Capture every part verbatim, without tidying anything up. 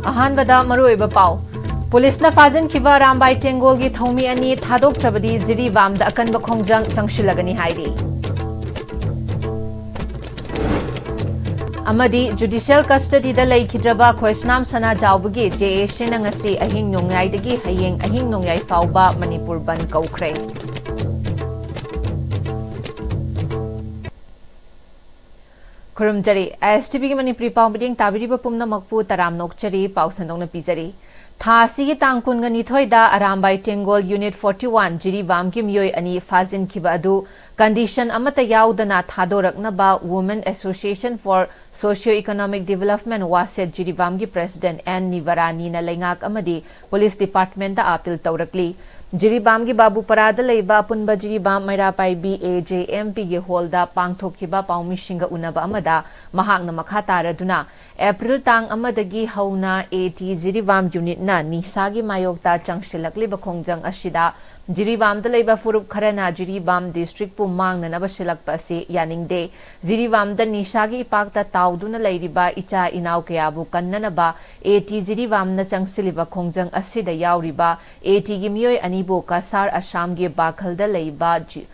ꯑꯍꯥꯟꯕꯗ ꯃꯔꯨꯑꯣꯏꯕ ꯄꯥꯎ꯫ ꯄꯨꯂꯤꯁꯅ ꯐꯥꯖꯤꯟꯈꯤꯕ ꯑꯔꯥꯝꯕꯥꯏ ꯇꯦꯡꯒꯣꯜꯒꯤ ꯊꯧꯃꯤ ꯑꯅꯤ ꯊꯥꯗꯣꯛꯇ꯭ꯔꯕꯗꯤ ꯖꯤꯔꯤꯕꯥꯝꯗ ꯑꯀꯟꯕ ꯈꯣꯡꯖꯪ ꯆꯪꯁꯤꯜꯂꯒꯅꯤ ꯍꯥꯏꯔꯤ꯫ ꯑꯃꯗꯤ judicial custodyꯗ ꯂꯩꯈꯤꯗ꯭ꯔꯕ ꯈꯣꯏꯁꯅꯥꯝ ꯁꯅꯥꯖꯥꯎꯕꯒꯤ JACꯅ ꯉꯁꯤ ꯑꯍꯤꯡ ꯅꯣꯡꯌꯥꯏꯗꯒꯤ ꯍꯌꯦꯡ ꯑꯍꯤꯡ ꯅꯣꯡꯌꯥꯏ ꯐꯥꯎꯕ ꯃꯅꯤꯄꯨꯔ ꯕꯟꯗ ꯀꯧꯈ꯭ꯔꯦ꯫ ꯈꯨꯔꯨꯝꯖꯔꯤ꯫ ISTVꯒꯤ ꯃꯅꯤꯄꯨꯔꯤ ꯄꯥꯎ ꯃꯤꯠꯌꯦꯡ ꯇꯥꯕꯤꯔꯤꯕ ꯄꯨꯝꯅꯃꯛꯄꯨ ꯇꯔꯥꯝꯅ ꯑꯣꯛꯆꯔꯤ, ꯄꯥꯎ ꯁꯟꯗꯣꯛꯅ ꯄꯤꯖꯔꯤ꯫ ꯊꯥ ꯑꯁꯤꯒꯤ ꯇꯥꯡ ꯀꯨꯟꯒ ꯅꯤꯊꯣꯏꯗ ꯑꯔꯥꯝꯕꯥꯏ ꯇꯦꯡꯒꯣꯜ Unit forty one ꯖꯤꯔꯤꯕꯥꯝꯒꯤ ꯃꯤꯑꯣꯏ ꯑꯅꯤ ꯐꯥꯖꯤꯟꯈꯤꯕ ꯑꯗꯨ condition ꯑꯃꯠꯇ ꯌꯥꯎꯗꯅ ꯊꯥꯗꯣꯔꯛꯅꯕ Women Association for Socio Economic Development ꯋꯥꯁꯦꯠ ꯖꯤꯔꯤꯕꯥꯝꯒꯤ president ꯑꯦꯟ ꯅꯤꯕꯔꯥꯅꯤꯅ ꯂꯩꯉꯥꯛ ꯑꯃꯗꯤ police departmentꯇ appeal ꯇꯧꯔꯛꯂꯤ꯫ ꯖꯤꯔꯤꯕꯥꯝꯒꯤ ꯕꯥꯕꯨꯄꯔꯥꯗ ꯂꯩꯕ ꯑꯄꯨꯟꯕ ꯖꯤꯔꯤꯕꯥꯝ ꯃꯩꯔꯥ ꯄꯥꯏꯕꯤ AJMPꯒꯤ hallꯗ ꯄꯥꯡꯊꯣꯛꯈꯤꯕ ꯄꯥꯎꯃꯤꯁꯤꯡꯒ ꯎꯅꯕ ꯑꯃꯗ ꯃꯍꯥꯛꯅ ꯃꯈꯥ ꯇꯥꯔꯗꯨꯅ, April ꯇꯥꯡ ꯑꯃꯗꯒꯤ ꯍꯧꯅ AT ꯖꯤꯔꯤꯕꯥꯝ unitꯅ ꯅꯤꯁꯥꯒꯤ ꯃꯥꯌꯣꯛꯇ ꯆꯪꯁꯤꯜꯂꯛꯂꯤꯕ ꯈꯣꯡꯖꯪ ꯑꯁꯤꯗ ꯖꯤꯔꯤꯕꯥꯝꯗ ꯂꯩꯕ ꯐꯨꯔꯨꯞ ꯈꯔꯅ ꯖꯤꯔꯤꯕꯥꯝ districtꯄꯨ ꯃꯥꯡꯅꯅꯕ ꯁꯤꯜꯂꯛꯄ ꯑꯁꯤ ꯌꯥꯅꯤꯡꯗꯦ꯫ ꯖꯤꯔꯤꯕꯥꯝꯗ ꯅꯤꯁꯥꯒꯤ ꯏꯄꯥꯛꯇ ꯇꯥꯎꯗꯨꯅ ꯂꯩꯔꯤꯕ ꯏꯆꯥ ꯏꯅꯥꯎ ꯀꯌꯥꯕꯨ ꯀꯟꯅꯅꯕ AT ꯖꯤꯔꯤꯕꯥꯝꯅ ꯆꯪꯁꯤꯜꯂꯤꯕ ꯈꯣꯡꯖꯪ ꯑꯁꯤꯗ ꯌꯥꯎꯔꯤꯕ ATꯒꯤ ꯃꯤꯑꯣꯏ ꯑꯅꯤꯕꯨ ꯀꯁꯥꯔ ꯑꯁꯥꯝꯒꯤ ꯕꯥꯈꯜꯗ ꯂꯩꯕ ꯖꯤ-,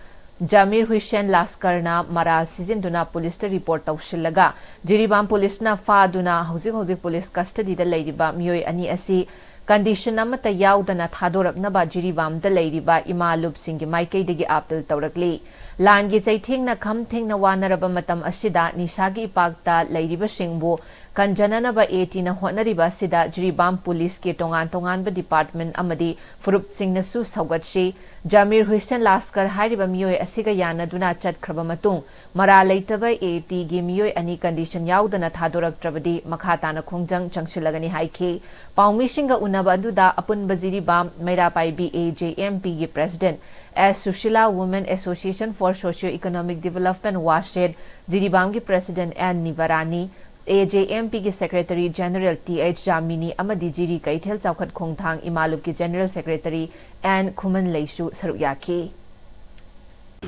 ꯖꯥꯃꯤꯔ ꯍꯨꯏꯁꯦꯟ ꯂꯥꯁꯀꯔꯅ ꯃꯔꯥꯜ ꯁꯤꯖꯤꯟꯗꯨꯅ policeꯇ report ꯇꯧꯁꯤꯜꯂꯒ, ꯖꯤꯔꯤꯕꯥꯝ policeꯅ ꯐꯥꯗꯨꯅ ꯍꯧꯖꯤꯛ ꯍꯧꯖꯤꯛ police custodyꯗ ꯂꯩꯔꯤꯕ ꯃꯤꯑꯣꯏ ꯑꯅꯤ ꯑꯁꯤ condition ꯑꯃꯠꯇ ꯌꯥꯎꯗꯅ ꯊꯥꯗꯣꯔꯛꯅꯕ ꯖꯤꯔꯤꯕꯥꯝꯗ ꯂꯩꯔꯤꯕ ꯏꯃꯥ ꯂꯨꯞꯁꯤꯡꯒꯤ ꯃꯥꯏꯀꯩꯗꯒꯤ appeal ꯇꯧꯔꯛꯂꯤ꯫ ꯂꯥꯟꯒꯤ ꯆꯩꯊꯦꯡꯅ ꯈꯝ ꯊꯦꯡꯅ ꯋꯥꯅꯔꯕ ꯃꯇꯝ ꯑꯁꯤꯗ ꯅꯤꯁꯥꯒꯤ ꯏꯄꯥꯛꯇ ꯂꯩꯔꯤꯕꯁꯤꯡꯕꯨ ꯀꯟꯖꯅꯅꯕ ATꯅ ꯍꯣꯠꯅꯔꯤꯕ ꯑꯁꯤꯗ ꯖꯤꯔꯤꯕꯥꯝ policeꯀꯤ ꯇꯣꯉꯥꯟ ꯇꯣꯉꯥꯟꯕ department ꯑꯃꯗꯤ ꯐꯨꯔꯨꯞꯁꯤꯡꯅꯁꯨ ꯁꯧꯒꯠꯁꯤ꯫ ꯖꯥꯃꯤꯔ ꯍꯨꯏꯁꯦꯟ ꯂꯥꯁꯀꯔ ꯍꯥꯏꯔꯤꯕ ꯃꯤꯑꯣꯏ ꯑꯁꯤꯒ ꯌꯥꯅꯗꯨꯅ ꯆꯠꯈ꯭ꯔꯕ ꯃꯇꯨꯡ, ꯃꯔꯥꯜ ꯂꯩꯇꯕ ATꯒꯤ ꯃꯤꯑꯣꯏ ꯑꯅꯤ condition ꯌꯥꯎꯗꯅ ꯊꯥꯗꯣꯔꯛꯇ꯭ꯔꯕꯗꯤ ꯃꯈꯥ ꯇꯥꯅ ꯈꯣꯡꯖꯪ ꯆꯪꯁꯤꯜꯂꯒꯅꯤ ꯍꯥꯏꯈꯤ꯫ ꯄꯥꯎꯃꯤꯁꯤꯡꯒ ꯎꯅꯕ ꯑꯗꯨꯗ ꯑꯄꯨꯟꯕ ꯖꯤꯔꯤꯕꯥꯝ ꯃꯩꯔꯥ ꯄꯥꯏꯕꯤ AJMPꯒꯤ president S Sushila, Women Association for Socio Economic Development ꯋꯥꯁꯦꯠ ꯖꯤꯔꯤꯕꯥꯝꯒꯤ president ꯑꯦꯟ ꯅꯤꯕꯔꯥꯅꯤ, AJMPꯒꯤ secretary general T H Jamini ꯑꯃꯗꯤ ꯖꯤꯔꯤ ꯀꯩꯊꯦꯜ ꯆꯥꯎꯈꯠ ꯈꯣꯡꯊꯥꯡ ꯏꯃꯥꯂꯨꯞꯀꯤ general secretary ꯑꯦꯟ ꯈꯨꯃꯟꯂꯩꯁꯨ ꯁꯔꯨꯛ ꯌꯥꯈꯤ꯫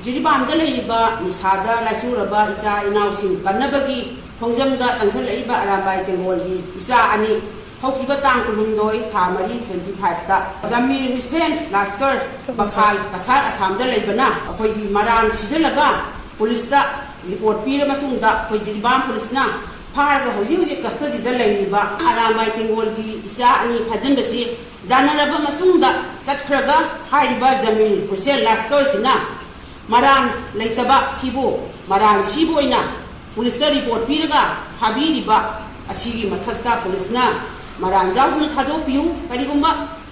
ꯖꯤꯔꯤꯕꯥꯝꯗ ꯂꯩꯔꯤꯕ ꯅꯤꯁꯥꯗ ꯂꯥꯏꯆꯨꯔꯕ ꯏꯆꯥ ꯏꯅꯥꯎꯁꯤꯡ ꯀꯟꯅꯕꯒꯤ ꯈꯣꯡꯖꯪꯗ ꯆꯪꯁꯤꯜꯂꯛꯏꯕ ꯑꯔꯥꯝꯕꯥꯏ ꯇꯦꯡꯒꯣꯜꯒꯤ ꯏꯆꯥ ꯑꯅꯤ ꯍꯧꯈꯤꯕ ꯇꯥꯡ ꯀꯨꯟꯍꯨꯝꯗꯣꯏ ꯊꯥ ꯃꯔꯤ twenty five ꯇ ꯖꯃꯤꯔ ꯍꯨꯁꯦꯟ ꯂꯥꯁꯀꯔ ꯕꯈꯥꯜ ꯀꯁꯥꯔ ꯑꯁꯥꯝꯗ ꯂꯩꯕꯅ ꯑꯩꯈꯣꯏꯒꯤ ꯃꯔꯥꯟ ꯁꯤꯖꯤꯜꯂꯒ ꯄꯨꯂꯤꯁꯇ ꯔꯤꯄꯣꯔꯠ ꯄꯤꯔ ꯃꯇꯨꯡꯗ ꯑꯩꯈꯣꯏ ꯖꯤꯔꯤꯕꯥꯝ ꯄꯨꯂꯤꯁꯅ ꯐꯥꯔꯒ ꯍꯧꯖꯤꯛ ꯍꯧꯖꯤꯛ ꯀꯁꯇꯗꯤꯗ ꯂꯩꯔꯤꯕ ꯑꯔꯥꯃꯥꯏ ꯇꯦꯡꯒꯣꯜꯒꯤ ꯏꯆꯥ ꯑꯅꯤ ꯐꯥꯖꯤꯟꯕꯁꯤ ꯌꯥꯅꯔꯕ ꯃꯇꯨꯡꯗ ꯆꯠꯈ꯭ꯔꯒ ꯍꯥꯏꯔꯤꯕ ꯖꯃꯤꯔ ꯍꯨꯁꯦꯟ ꯂꯥꯁꯀꯔꯁꯤꯅ ꯃꯔꯥꯟ ꯂꯩꯇꯕ ꯁꯤꯕꯨ ꯃꯔꯥꯟ ꯁꯤꯕ ꯑꯣꯏꯅ ꯄꯨꯂꯤꯁꯇ ꯔꯤꯄꯣꯔꯠ ꯄꯤꯔꯒ ꯐꯥꯕꯤꯔꯤꯕ ꯑꯁꯤꯒꯤ ꯃꯊꯛꯇ ꯄꯨꯂꯤꯁꯅ ꯃꯔꯥꯟ ꯌꯥꯎꯗꯅ ꯊꯥꯗꯣꯛꯄꯤꯌꯨ꯫ ꯀꯔꯤꯒꯨꯝꯕ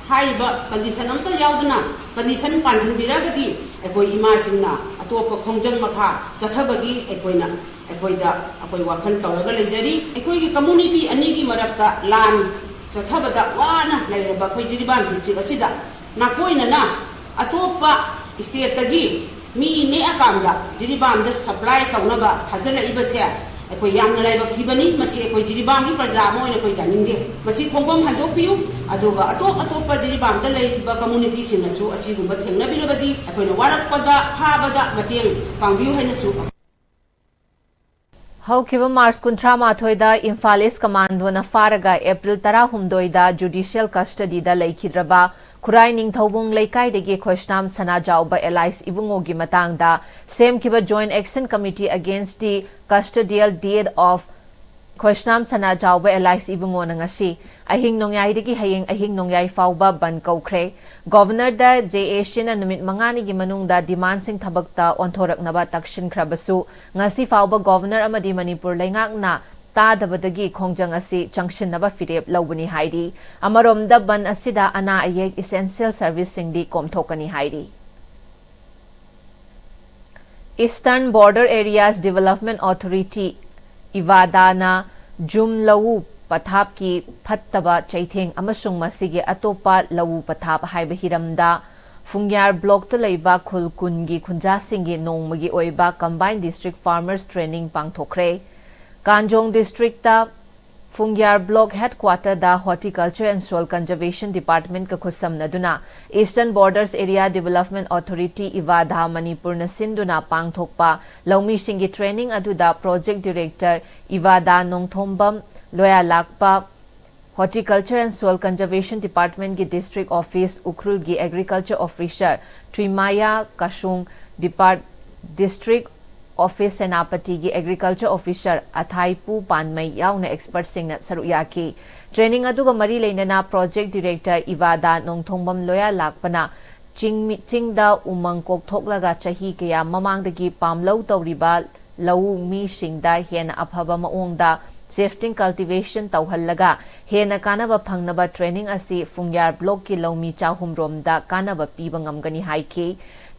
ꯍꯥꯏꯔꯤꯕ ꯀꯟꯗꯤꯁꯟ ꯑꯃꯠꯇ ꯌꯥꯎꯗꯅ ꯀꯟꯗꯤꯁꯟ ꯄꯥꯟꯁꯤꯟꯕꯤꯔꯒꯗꯤ ꯑꯩꯈꯣꯏ ꯏꯃꯥꯁꯤꯡꯅ ꯑꯇꯣꯞꯄ ꯈꯣꯡꯖꯪ ꯃꯈꯥ ꯆꯠꯊꯕꯒꯤ ꯑꯩꯈꯣꯏꯅ ꯑꯩꯈꯣꯏꯗ ꯑꯩꯈꯣꯏ ꯋꯥꯈꯜ ꯇꯧꯔꯒ ꯂꯩꯖꯔꯤ꯫ ꯑꯩꯈꯣꯏꯒꯤ ꯀꯝꯃꯨꯅꯤꯇꯤ ꯑꯅꯤꯒꯤ ꯃꯔꯛꯇ ꯂꯥꯟ ꯆꯠꯊꯕꯗ ꯋꯥꯅ ꯂꯩꯔꯕ ꯑꯩꯈꯣꯏ ꯖꯤꯔꯤꯕꯥꯝ ꯗꯤꯁꯇ꯭ꯔꯤꯛ ꯑꯁꯤꯗ ꯅꯥꯀꯣꯏꯅꯅ ꯑꯇꯣꯞꯄ ꯁ꯭ꯇꯦꯠꯇꯒꯤ ꯃꯤ ꯅꯦꯛꯑꯀꯥꯟꯗ ꯖꯤꯔꯤꯕꯥꯝꯗ ꯁꯄ꯭ꯂꯥꯏ ꯇꯧꯅꯕ ꯊꯥꯖꯤꯜꯂꯛꯏꯕꯁꯦ ꯑꯩꯈꯣꯏ ꯌꯥꯝꯅ ꯂꯥꯏꯕꯛ ꯊꯤꯕꯅꯤ꯫ ꯃꯁꯤ ꯑꯩꯈꯣꯏ ꯖꯤꯔꯤꯕꯥꯝꯒꯤ ꯄ꯭ꯔꯖꯥ ꯑꯃ ꯑꯣꯏꯅ ꯑꯩꯈꯣꯏ ꯌꯥꯅꯤꯡꯗꯦ꯫ ꯃꯁꯤ ꯈꯣꯡꯐꯝ ꯍꯟꯗꯣꯛꯄꯤꯌꯨ꯫ ꯑꯗꯨꯒ ꯑꯇꯣꯞ ꯑꯇꯣꯞꯄ ꯖꯤꯔꯤꯕꯥꯝꯗ ꯂꯩꯔꯤꯕ ꯀꯝꯃꯨꯅꯤꯇꯤꯁꯤꯡꯅꯁꯨ ꯑꯁꯤꯒꯨꯝꯕ ꯊꯦꯡꯅꯕꯤꯔꯕꯗꯤ ꯑꯩꯈꯣꯏꯅ ꯋꯥꯔꯛꯄꯗ ꯐꯥꯕꯗ ꯃꯇꯦꯡ ꯄꯥꯡꯕꯤꯌꯨ ꯍꯥꯏꯅꯁꯨ ꯍꯧꯈꯤꯕ ꯃꯥꯔꯆ ꯀꯨꯟꯊ꯭ꯔꯥ ꯃꯥꯊꯣꯏꯗ ꯏꯝꯐꯥꯜ ꯏꯁ ꯀꯃꯥꯟꯗꯣꯅ ꯐꯥꯔꯒ ꯑꯦꯄ꯭ꯔꯤꯜ ꯇꯔꯥꯍꯨꯝꯗꯣꯏꯗ ꯖꯨꯗꯤꯁꯤꯌꯦꯜ ꯀꯁꯇꯗꯤꯗ ꯂꯩꯈꯤꯗ꯭ꯔꯕ ꯈꯨꯔꯥꯏ ꯅꯤꯡꯊꯧꯕꯨꯡ ꯂꯩꯀꯥꯏꯗꯒꯤ ꯈꯣꯏꯁꯅꯥꯝ ꯁꯅꯥꯖꯥꯎꯕ ꯑꯦꯂꯥꯏꯁ ꯏꯕꯨꯡꯉꯣꯒꯤ ꯃꯇꯥꯡꯗ ꯁꯦꯝꯈꯤꯕ Joint Action Committee Against the Custodial Death of Khoisnam Sanajaoba alias ꯏꯕꯨꯡꯉꯣꯅ ꯉꯁꯤ ꯑꯍꯤꯡ ꯅꯣꯡꯌꯥꯏꯗꯒꯤ ꯍꯌꯦꯡ ꯑꯍꯤꯡ ꯅꯣꯡꯌꯥꯏ ꯐꯥꯎꯕ ꯕꯟ ꯀꯧꯈ꯭ꯔꯦ꯫ ꯒꯣꯚꯔꯅꯔꯗ ꯖꯦ ꯑꯦꯁ ꯁꯤꯅ ꯅꯨꯃꯤꯠ ꯃꯉꯥꯅꯤꯒꯤ ꯃꯅꯨꯡꯗ ꯗꯤꯃꯥꯟꯁꯤꯡ ꯊꯕꯛꯇ ꯑꯣꯟꯊꯣꯔꯛꯅꯕ ꯇꯛꯁꯤꯟꯈ꯭ꯔꯕꯁꯨ, ꯉꯁꯤ ꯐꯥꯎꯕ ꯒꯣꯚꯔꯅꯔ ꯑꯃꯗꯤ ꯃꯅꯤꯄꯨꯔ ꯂꯩꯉꯥꯛꯅ ꯇꯥꯗꯕꯗꯒꯤ ꯈꯣꯡꯖꯪ ꯑꯁꯤ ꯆꯪꯁꯤꯟꯅꯕ ꯐꯤꯔꯦꯞ ꯂꯧꯕꯅꯤ ꯍꯥꯏꯔꯤ꯫ ꯑꯃꯔꯣꯝꯗ ꯕꯟ ꯑꯁꯤꯗ ꯑꯅꯥ ꯑꯌꯦꯛ, essential serviceꯁꯤꯡꯗꯤ ꯀꯣꯝꯊꯣꯛꯀꯅꯤ ꯍꯥꯏꯔꯤ꯫ Eastern Border Areas Development Authority, ꯏꯚꯥꯗꯥꯅ ꯖꯨꯝ ꯂꯧꯎ ꯄꯊꯥꯞꯀꯤ ꯐꯠꯇꯕ ꯆꯩꯊꯦꯡ ꯑꯃꯁꯨꯡ ꯃꯁꯤꯒꯤ ꯑꯇꯣꯞꯄ ꯂꯧꯎ ꯄꯊꯥꯞ ꯍꯥꯏꯕ ꯍꯤꯔꯝꯗ ꯐꯨꯡꯌꯥꯔ ꯕ꯭ꯂꯣꯛꯇ ꯂꯩꯕ ꯈꯨꯜ ꯀꯨꯟꯒꯤ ꯈꯨꯟꯖꯥꯁꯤꯡꯒꯤ ꯅꯣꯡꯃꯒꯤ ꯑꯣꯏꯕ Combined District Farmers Training ꯄꯥꯡꯊꯣꯛꯈ꯭ꯔꯦ꯫ ꯀꯥꯟꯖꯣꯡ ꯗꯤꯁꯇ꯭ꯔꯤꯛꯇ ꯐꯨꯡꯌꯥꯔ ꯕ꯭ꯂꯣꯛ ꯍꯦꯗꯀ꯭ꯋꯥꯇꯔꯗ Horticulture and Soil Conservation Departmentꯀ ꯈꯨꯠꯁꯝꯅꯗꯨꯅ Eastern Borders Area Development Authority, EBADA, ꯃꯅꯤꯄꯨꯔꯅ ꯁꯤꯟꯗꯨꯅ ꯄꯥꯡꯊꯣꯛꯄ ꯂꯧꯃꯤꯁꯤꯡꯒꯤ training ꯑꯗꯨꯗ Project Director ꯏꯚꯥꯗꯥ Nongthombam, ꯂꯣꯌꯥꯂꯥꯛꯄ Horticulture and Soil Conservation Department ꯒꯤ District Office ꯎꯈ꯭ꯔꯨꯜꯒꯤ Agriculture Officer ꯊ꯭ꯔꯤꯃꯥꯌꯥ ꯀꯥꯁꯨꯡ, Depart-, District Office ꯁꯦꯅꯥꯄꯇꯤꯒꯤ Agriculture Officer ꯑꯊꯥꯏꯄꯨ ꯄꯥꯟꯃꯩ ꯌꯥꯎꯅ expertꯁꯤꯡꯅ ꯁꯔꯨꯛ ꯌꯥꯈꯤ꯫ Training ꯑꯗꯨꯒ ꯃꯔꯤ ꯂꯩꯅꯅ Project Director ꯏꯕꯥꯗꯥ ꯅꯣꯡꯊꯣꯡꯕꯝ ꯂꯣꯌꯥ ꯂꯥꯛꯄꯅ ꯆꯤꯡ, ꯆꯤꯡꯗ ꯎꯃꯪ ꯀꯣꯛꯊꯣꯛꯂꯒ ꯆꯍꯤ ꯀꯌꯥ ꯃꯃꯥꯡꯗꯒꯤ ꯄꯥꯝꯂꯧ ꯇꯧꯔꯤꯕ ꯂꯧꯎ ꯃꯤꯁꯤꯡꯗ ꯍꯦꯟꯅ ꯑꯐꯕ ꯃꯑꯣꯡꯗ shifting cultivation ꯇꯧꯍꯜꯂꯒ ꯍꯦꯟꯅ ꯀꯥꯟꯅꯕ ꯐꯪꯅꯕ training ꯑꯁꯤ ꯐꯨꯡꯌꯥꯔ blockꯀꯤ ꯂꯧꯃꯤ ꯆꯍꯨꯝ ꯔꯣꯝꯗ ꯀꯥꯟꯅꯕ ꯄꯤꯕ ꯉꯝꯒꯅꯤ ꯍꯥꯏꯈꯤ꯫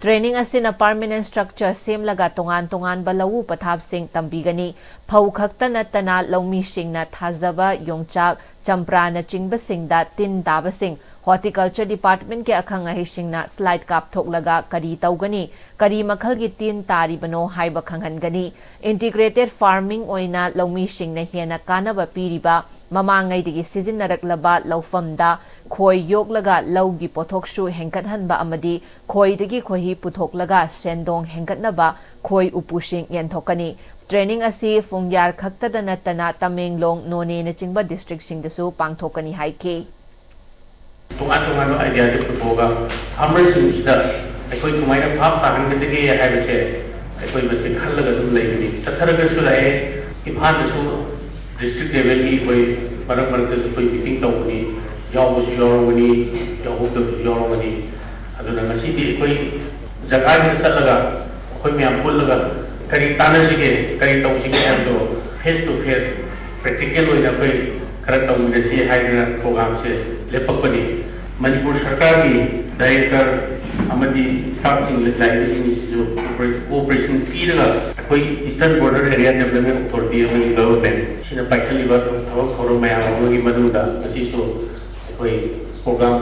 Training ꯑꯁꯤꯅ permanent structure ꯁꯦꯝꯂꯒ ꯇꯣꯉꯥꯟ ꯇꯣꯉꯥꯟꯕ ꯂꯧꯎ ꯄꯊꯥꯞꯁꯤꯡ ꯇꯝꯕꯤꯒꯅꯤ꯫ ꯐꯧ ꯈꯛꯇ ꯅꯠꯇꯅ ꯂꯧꯃꯤꯁꯤꯡꯅ ꯊꯥꯖꯕ ꯌꯣꯡꯆꯥꯛ, ꯆꯝꯄ꯭ꯔꯥꯅꯆꯤꯡꯕꯁꯤꯡꯗ ꯇꯤꯟ ꯇꯥꯕꯁꯤꯡ Horticulture Departmentꯀꯤ ꯑꯈꯪ ꯑꯍꯩꯁꯤꯡꯅ slide ꯀꯥꯞꯊꯣꯛꯂꯒ ꯀꯔꯤ ꯇꯧꯒꯅꯤ, ꯀꯔꯤ ꯃꯈꯜꯒꯤ ꯇꯤꯟ ꯇꯥꯔꯤꯕꯅꯣ ꯍꯥꯏꯕ ꯈꯪꯍꯟꯒꯅꯤ꯫ Integrated farming ꯑꯣꯏꯅ ꯂꯧꯃꯤꯁꯤꯡꯅ ꯍꯦꯟꯅ ꯀꯥꯟꯅꯕ ꯄꯤꯔꯤꯕ ꯃꯃꯥꯡꯉꯩꯗꯒꯤ ꯁꯤꯖꯤꯟꯅꯔꯛꯂꯕ ꯂꯧꯐꯝꯗ ꯈꯣꯏ ꯌꯣꯛꯂꯒ ꯂꯧꯒꯤ ꯄꯣꯠꯊꯣꯛꯁꯨ ꯍꯦꯟꯒꯠꯍꯟꯕ ꯑꯃꯗꯤ ꯈꯣꯏꯗꯒꯤ ꯈꯣꯏꯍꯤ ꯄꯨꯊꯣꯛꯂꯒ ꯁꯦꯟꯗꯣꯡ ꯍꯦꯟꯒꯠꯅꯕ ꯈꯣꯏ ꯎꯄꯨꯁꯤꯡ ꯌꯦꯟꯊꯣꯛꯀꯅꯤ꯫ Training ꯑꯁꯤ ꯐꯨꯡꯌꯥꯔ ꯈꯛꯇꯗ ꯅꯠꯇꯅ ꯇꯃꯦꯡꯂꯣꯡ, ꯅꯣꯅꯦꯅꯆꯤꯡꯕ districtꯁꯤꯡꯗꯁꯨ ꯄꯥꯡꯊꯣꯛꯀꯅꯤ ꯍꯥꯏꯈꯤ꯫ ꯇꯣꯉꯥꯟ ꯇꯣꯉꯥꯟꯕ ideaꯁꯦ ꯄꯨꯊꯣꯛꯑꯒ farmerꯁꯤꯡꯁꯤꯗ ꯑꯩꯈꯣꯏ ꯀꯃꯥꯏꯅ ꯚꯥꯞ ꯇꯥꯍꯟꯒꯗꯒꯦ ꯍꯥꯏꯕꯁꯦ ꯑꯩꯈꯣꯏ ꯃꯁꯦ ꯈꯜꯂꯒ ꯑꯗꯨꯝ ꯂꯩꯕꯅꯤ꯫ ꯆꯠꯊꯔꯒꯁꯨ ꯂꯥꯛꯑꯦ, ꯏꯝꯐꯥꯜꯗꯁꯨ district levelꯒꯤ ꯑꯩꯈꯣꯏ ꯃꯔꯛ ꯃꯔꯛꯇꯁꯨ ꯑꯩꯈꯣꯏ meeting ꯇꯧꯕꯅꯤ, ꯌꯥꯎꯕꯁꯨ ꯌꯥꯎꯔꯝꯒꯅꯤ, ꯌꯥꯎꯍꯧꯗꯕꯁꯨ ꯌꯥꯎꯔꯝꯒꯅꯤ꯫ ꯑꯗꯨꯅ ꯉꯁꯤꯗꯤ ꯑꯩꯈꯣꯏ ꯖꯒꯥꯁꯤꯗ ꯆꯠꯂꯒ ꯑꯩꯈꯣꯏ ꯃꯌꯥꯝ ꯄꯨꯜꯂꯒ ꯀꯔꯤ ꯇꯥꯟꯅꯁꯤꯒꯦ, ꯀꯔꯤ ꯇꯧꯁꯤꯒꯦ ꯍꯥꯏꯕꯗꯣ face to face practical ꯑꯣꯏꯅ ꯑꯩꯈꯣꯏ ꯈꯔ ꯇꯧꯃꯤꯟꯅꯁꯤ ꯍꯥꯏꯗꯅ programꯁꯦ ꯂꯦꯞꯄꯛꯄꯅꯤ꯫ ꯃꯅꯤꯄꯨꯔ ꯁꯔꯀꯥꯔꯒꯤ director ꯑꯃꯗꯤ staffꯁꯤꯡ ꯂꯥꯛꯏꯕꯁꯤꯡꯁꯤꯁꯨ cooperation ꯄꯤꯔꯒ ꯑꯩꯈꯣꯏ Eastern Border Area Development Authority ꯑꯃꯗꯤ government ꯁꯤꯅ ꯄꯥꯏꯈꯠꯂꯤꯕ ꯊꯕꯛ ꯊꯧꯔꯝ ꯃꯌꯥꯝ ꯑꯃꯒꯤ ꯃꯅꯨꯡꯗ ꯉꯁꯤꯁꯨ ꯑꯩꯈꯣꯏ program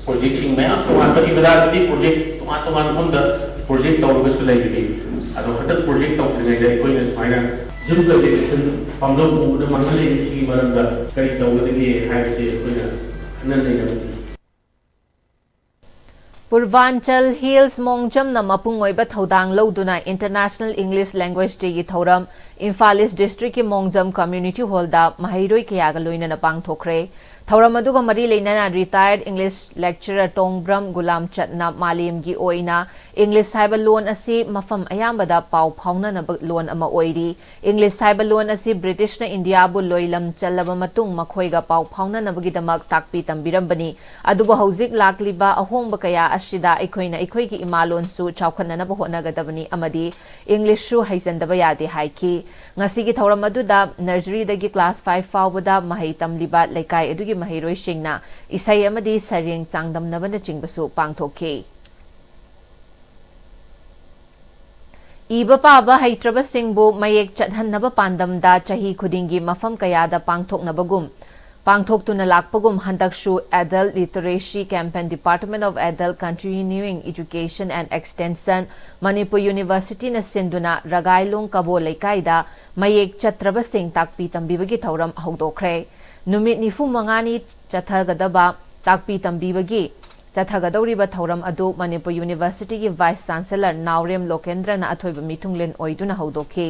projectꯁꯤꯡ ꯃꯌꯥꯝ ꯇꯣꯉꯥꯟꯕ ꯏꯕꯗꯥꯗꯗꯤ project ꯇꯣꯉꯥꯟ ꯇꯣꯉꯥꯟꯕ ꯃꯐꯝꯗ project ꯇꯧꯔꯒꯁꯨ ꯂꯩꯔꯤꯅꯤ꯫ ꯑꯗꯣ ꯍꯟꯗꯛ project ꯇꯧꯗ꯭ꯔꯤꯉꯩꯗ ꯑꯩꯈꯣꯏꯅ ꯁꯨꯃꯥꯏꯅ Zoom cultivation ꯄꯥꯝꯂꯧ ꯎꯕꯗ ꯃꯥꯡꯍꯜꯂꯛꯏ, ꯁꯤꯒꯤ ꯃꯔꯝꯗ ꯀꯔꯤ ꯇꯧꯒꯗꯒꯦ ꯍꯥꯏꯕꯁꯦ ꯑꯩꯈꯣꯏꯅ ꯈꯟꯅ ꯅꯩꯅꯕꯅꯤ꯫ ꯄꯨꯔꯚꯥꯟꯆꯜ ꯍꯤꯜꯁ ꯃꯣꯡꯖꯝꯅ ꯃꯄꯨꯡ ꯑꯣꯏꯕ ꯊꯧꯗꯥꯡ ꯂꯧꯗꯨꯅ International English Language Dayꯒꯤ ꯊꯧꯔꯝ ꯏꯝꯐꯥꯜ ꯏꯁ ꯗꯤꯁꯇ꯭ꯔꯤꯛꯀꯤ ꯃꯣꯡꯖꯝ ꯀꯝꯃ꯭ꯌꯨꯅꯤꯇꯤ ꯍꯣꯜꯗ ꯃꯍꯩꯔꯣꯏ ꯀꯌꯥꯒ ꯂꯣꯏꯅꯅ ꯄꯥꯡꯊꯣꯛꯈ꯭ꯔꯦ꯫ ꯊꯧꯔꯝ ꯑꯗꯨꯒ ꯃꯔꯤ ꯂꯩꯅꯅ retired English lecturer ꯇꯣꯡꯕ꯭ꯔꯝ ꯒꯨꯂꯥꯝꯆꯠꯅ ꯃꯥꯂꯦꯝꯒꯤ ꯑꯣꯏꯅ English ꯍꯥꯏꯕ ꯂꯣꯟ ꯑꯁꯤ ꯃꯐꯝ ꯑꯌꯥꯝꯕꯗ ꯄꯥꯎ ꯐꯥꯎꯅꯅꯕ ꯂꯣꯟ ꯑꯃ ꯑꯣꯏꯔꯤ꯫ English ꯍꯥꯏꯕ ꯂꯣꯟ ꯑꯁꯤ ꯕ꯭ꯔꯤꯇꯤꯁꯅ ꯏꯟꯗꯤꯌꯥꯕꯨ ꯂꯣꯏꯂꯝ ꯆꯜꯂꯕ ꯃꯇꯨꯡ ꯃꯈꯣꯏꯒ ꯄꯥꯎ ꯐꯥꯎꯅꯅꯕꯒꯤꯗꯃꯛ ꯇꯥꯛꯄꯤ ꯇꯝꯕꯤꯔꯝꯕꯅꯤ꯫ ꯑꯗꯨꯕꯨ ꯍꯧꯖꯤꯛ ꯂꯥꯛꯂꯤꯕ ꯑꯍꯣꯡꯕ ꯀꯌꯥ ꯑꯁꯤꯗ ꯑꯩꯈꯣꯏꯅ ꯑꯩꯈꯣꯏꯒꯤ ꯏꯃꯥꯂꯣꯟꯁꯨ ꯆꯥꯎꯈꯠꯅꯅꯕ ꯍꯣꯠꯅꯒꯗꯕꯅꯤ ꯑꯃꯗꯤ Englishꯁꯨ ꯍꯩꯖꯟꯗꯕ ꯌꯥꯗꯦ ꯍꯥꯏꯈꯤ꯫ ꯉꯁꯤꯒꯤ ꯊꯧꯔꯝ ꯑꯗꯨꯗ nurseryꯗꯒꯤ class five ꯐꯥꯎꯕꯗ ꯃꯍꯩ ꯇꯝꯂꯤꯕ ꯂꯩꯀꯥꯏ ꯑꯗꯨꯒꯤ ꯃꯍꯩꯔꯣꯏꯁꯤꯡꯅ ꯏꯁꯩ ꯑꯃꯗꯤ ꯁꯩꯔꯦꯡ ꯆꯥꯡꯗꯝꯅꯕꯅꯆꯤꯡꯕꯁꯨ ꯄꯥꯡꯊꯣꯛꯈꯤ꯫ ꯏꯕ ꯄꯥꯕ ꯍꯩꯇ꯭ꯔꯕꯁꯤꯡꯕꯨ ꯃꯌꯦꯛ ꯆꯠꯍꯟꯅꯕ ꯄꯥꯟꯗꯝꯗ ꯆꯍꯤ ꯈꯨꯗꯤꯡꯒꯤ ꯃꯐꯝ ꯀꯌꯥꯗ ꯄꯥꯡꯊꯣꯛꯅꯕꯒꯨꯝ, ꯄꯥꯡꯊꯣꯛꯇꯨꯅ ꯂꯥꯛꯄꯒꯨꯝ ꯍꯟꯗꯛꯁꯨ Adult Literacy Campaign Department of Adult Continuing Education and Extension, Manipur Universityꯅ ꯁꯤꯟꯗꯨꯅ ꯔꯒꯥꯏꯂꯣꯡ ꯀꯕꯣ ꯂꯩꯀꯥꯏꯗ ꯃꯌꯦꯛ ꯆꯠꯇ꯭ꯔꯕꯁꯤꯡ ꯇꯥꯛꯄꯤ ꯇꯝꯕꯤꯕꯒꯤ ꯊꯧꯔꯝ ꯍꯧꯗꯣꯛꯈ꯭ꯔꯦ꯫ ꯅꯨꯃꯤꯠ ꯅꯤꯐꯨ ꯃꯉꯥꯅꯤ ꯆꯠꯊꯒꯗꯕ ꯇꯥꯛꯄꯤ ꯇꯝꯕꯤꯕꯒꯤ ꯆꯠꯊꯒꯗꯧꯔꯤꯕ ꯊꯧꯔꯝ ꯑꯗꯨ ꯃꯅꯤꯄꯨꯔ Universityꯒꯤ Vice Chancellor ꯅꯥꯎꯔꯦꯝ ꯂꯣꯀꯦꯟꯗ꯭ꯔꯅ ꯑꯊꯣꯏꯕ ꯃꯤꯊꯨꯡꯂꯦꯟ ꯑꯣꯏꯗꯨꯅ ꯍꯧꯗꯣꯛꯈꯤ꯫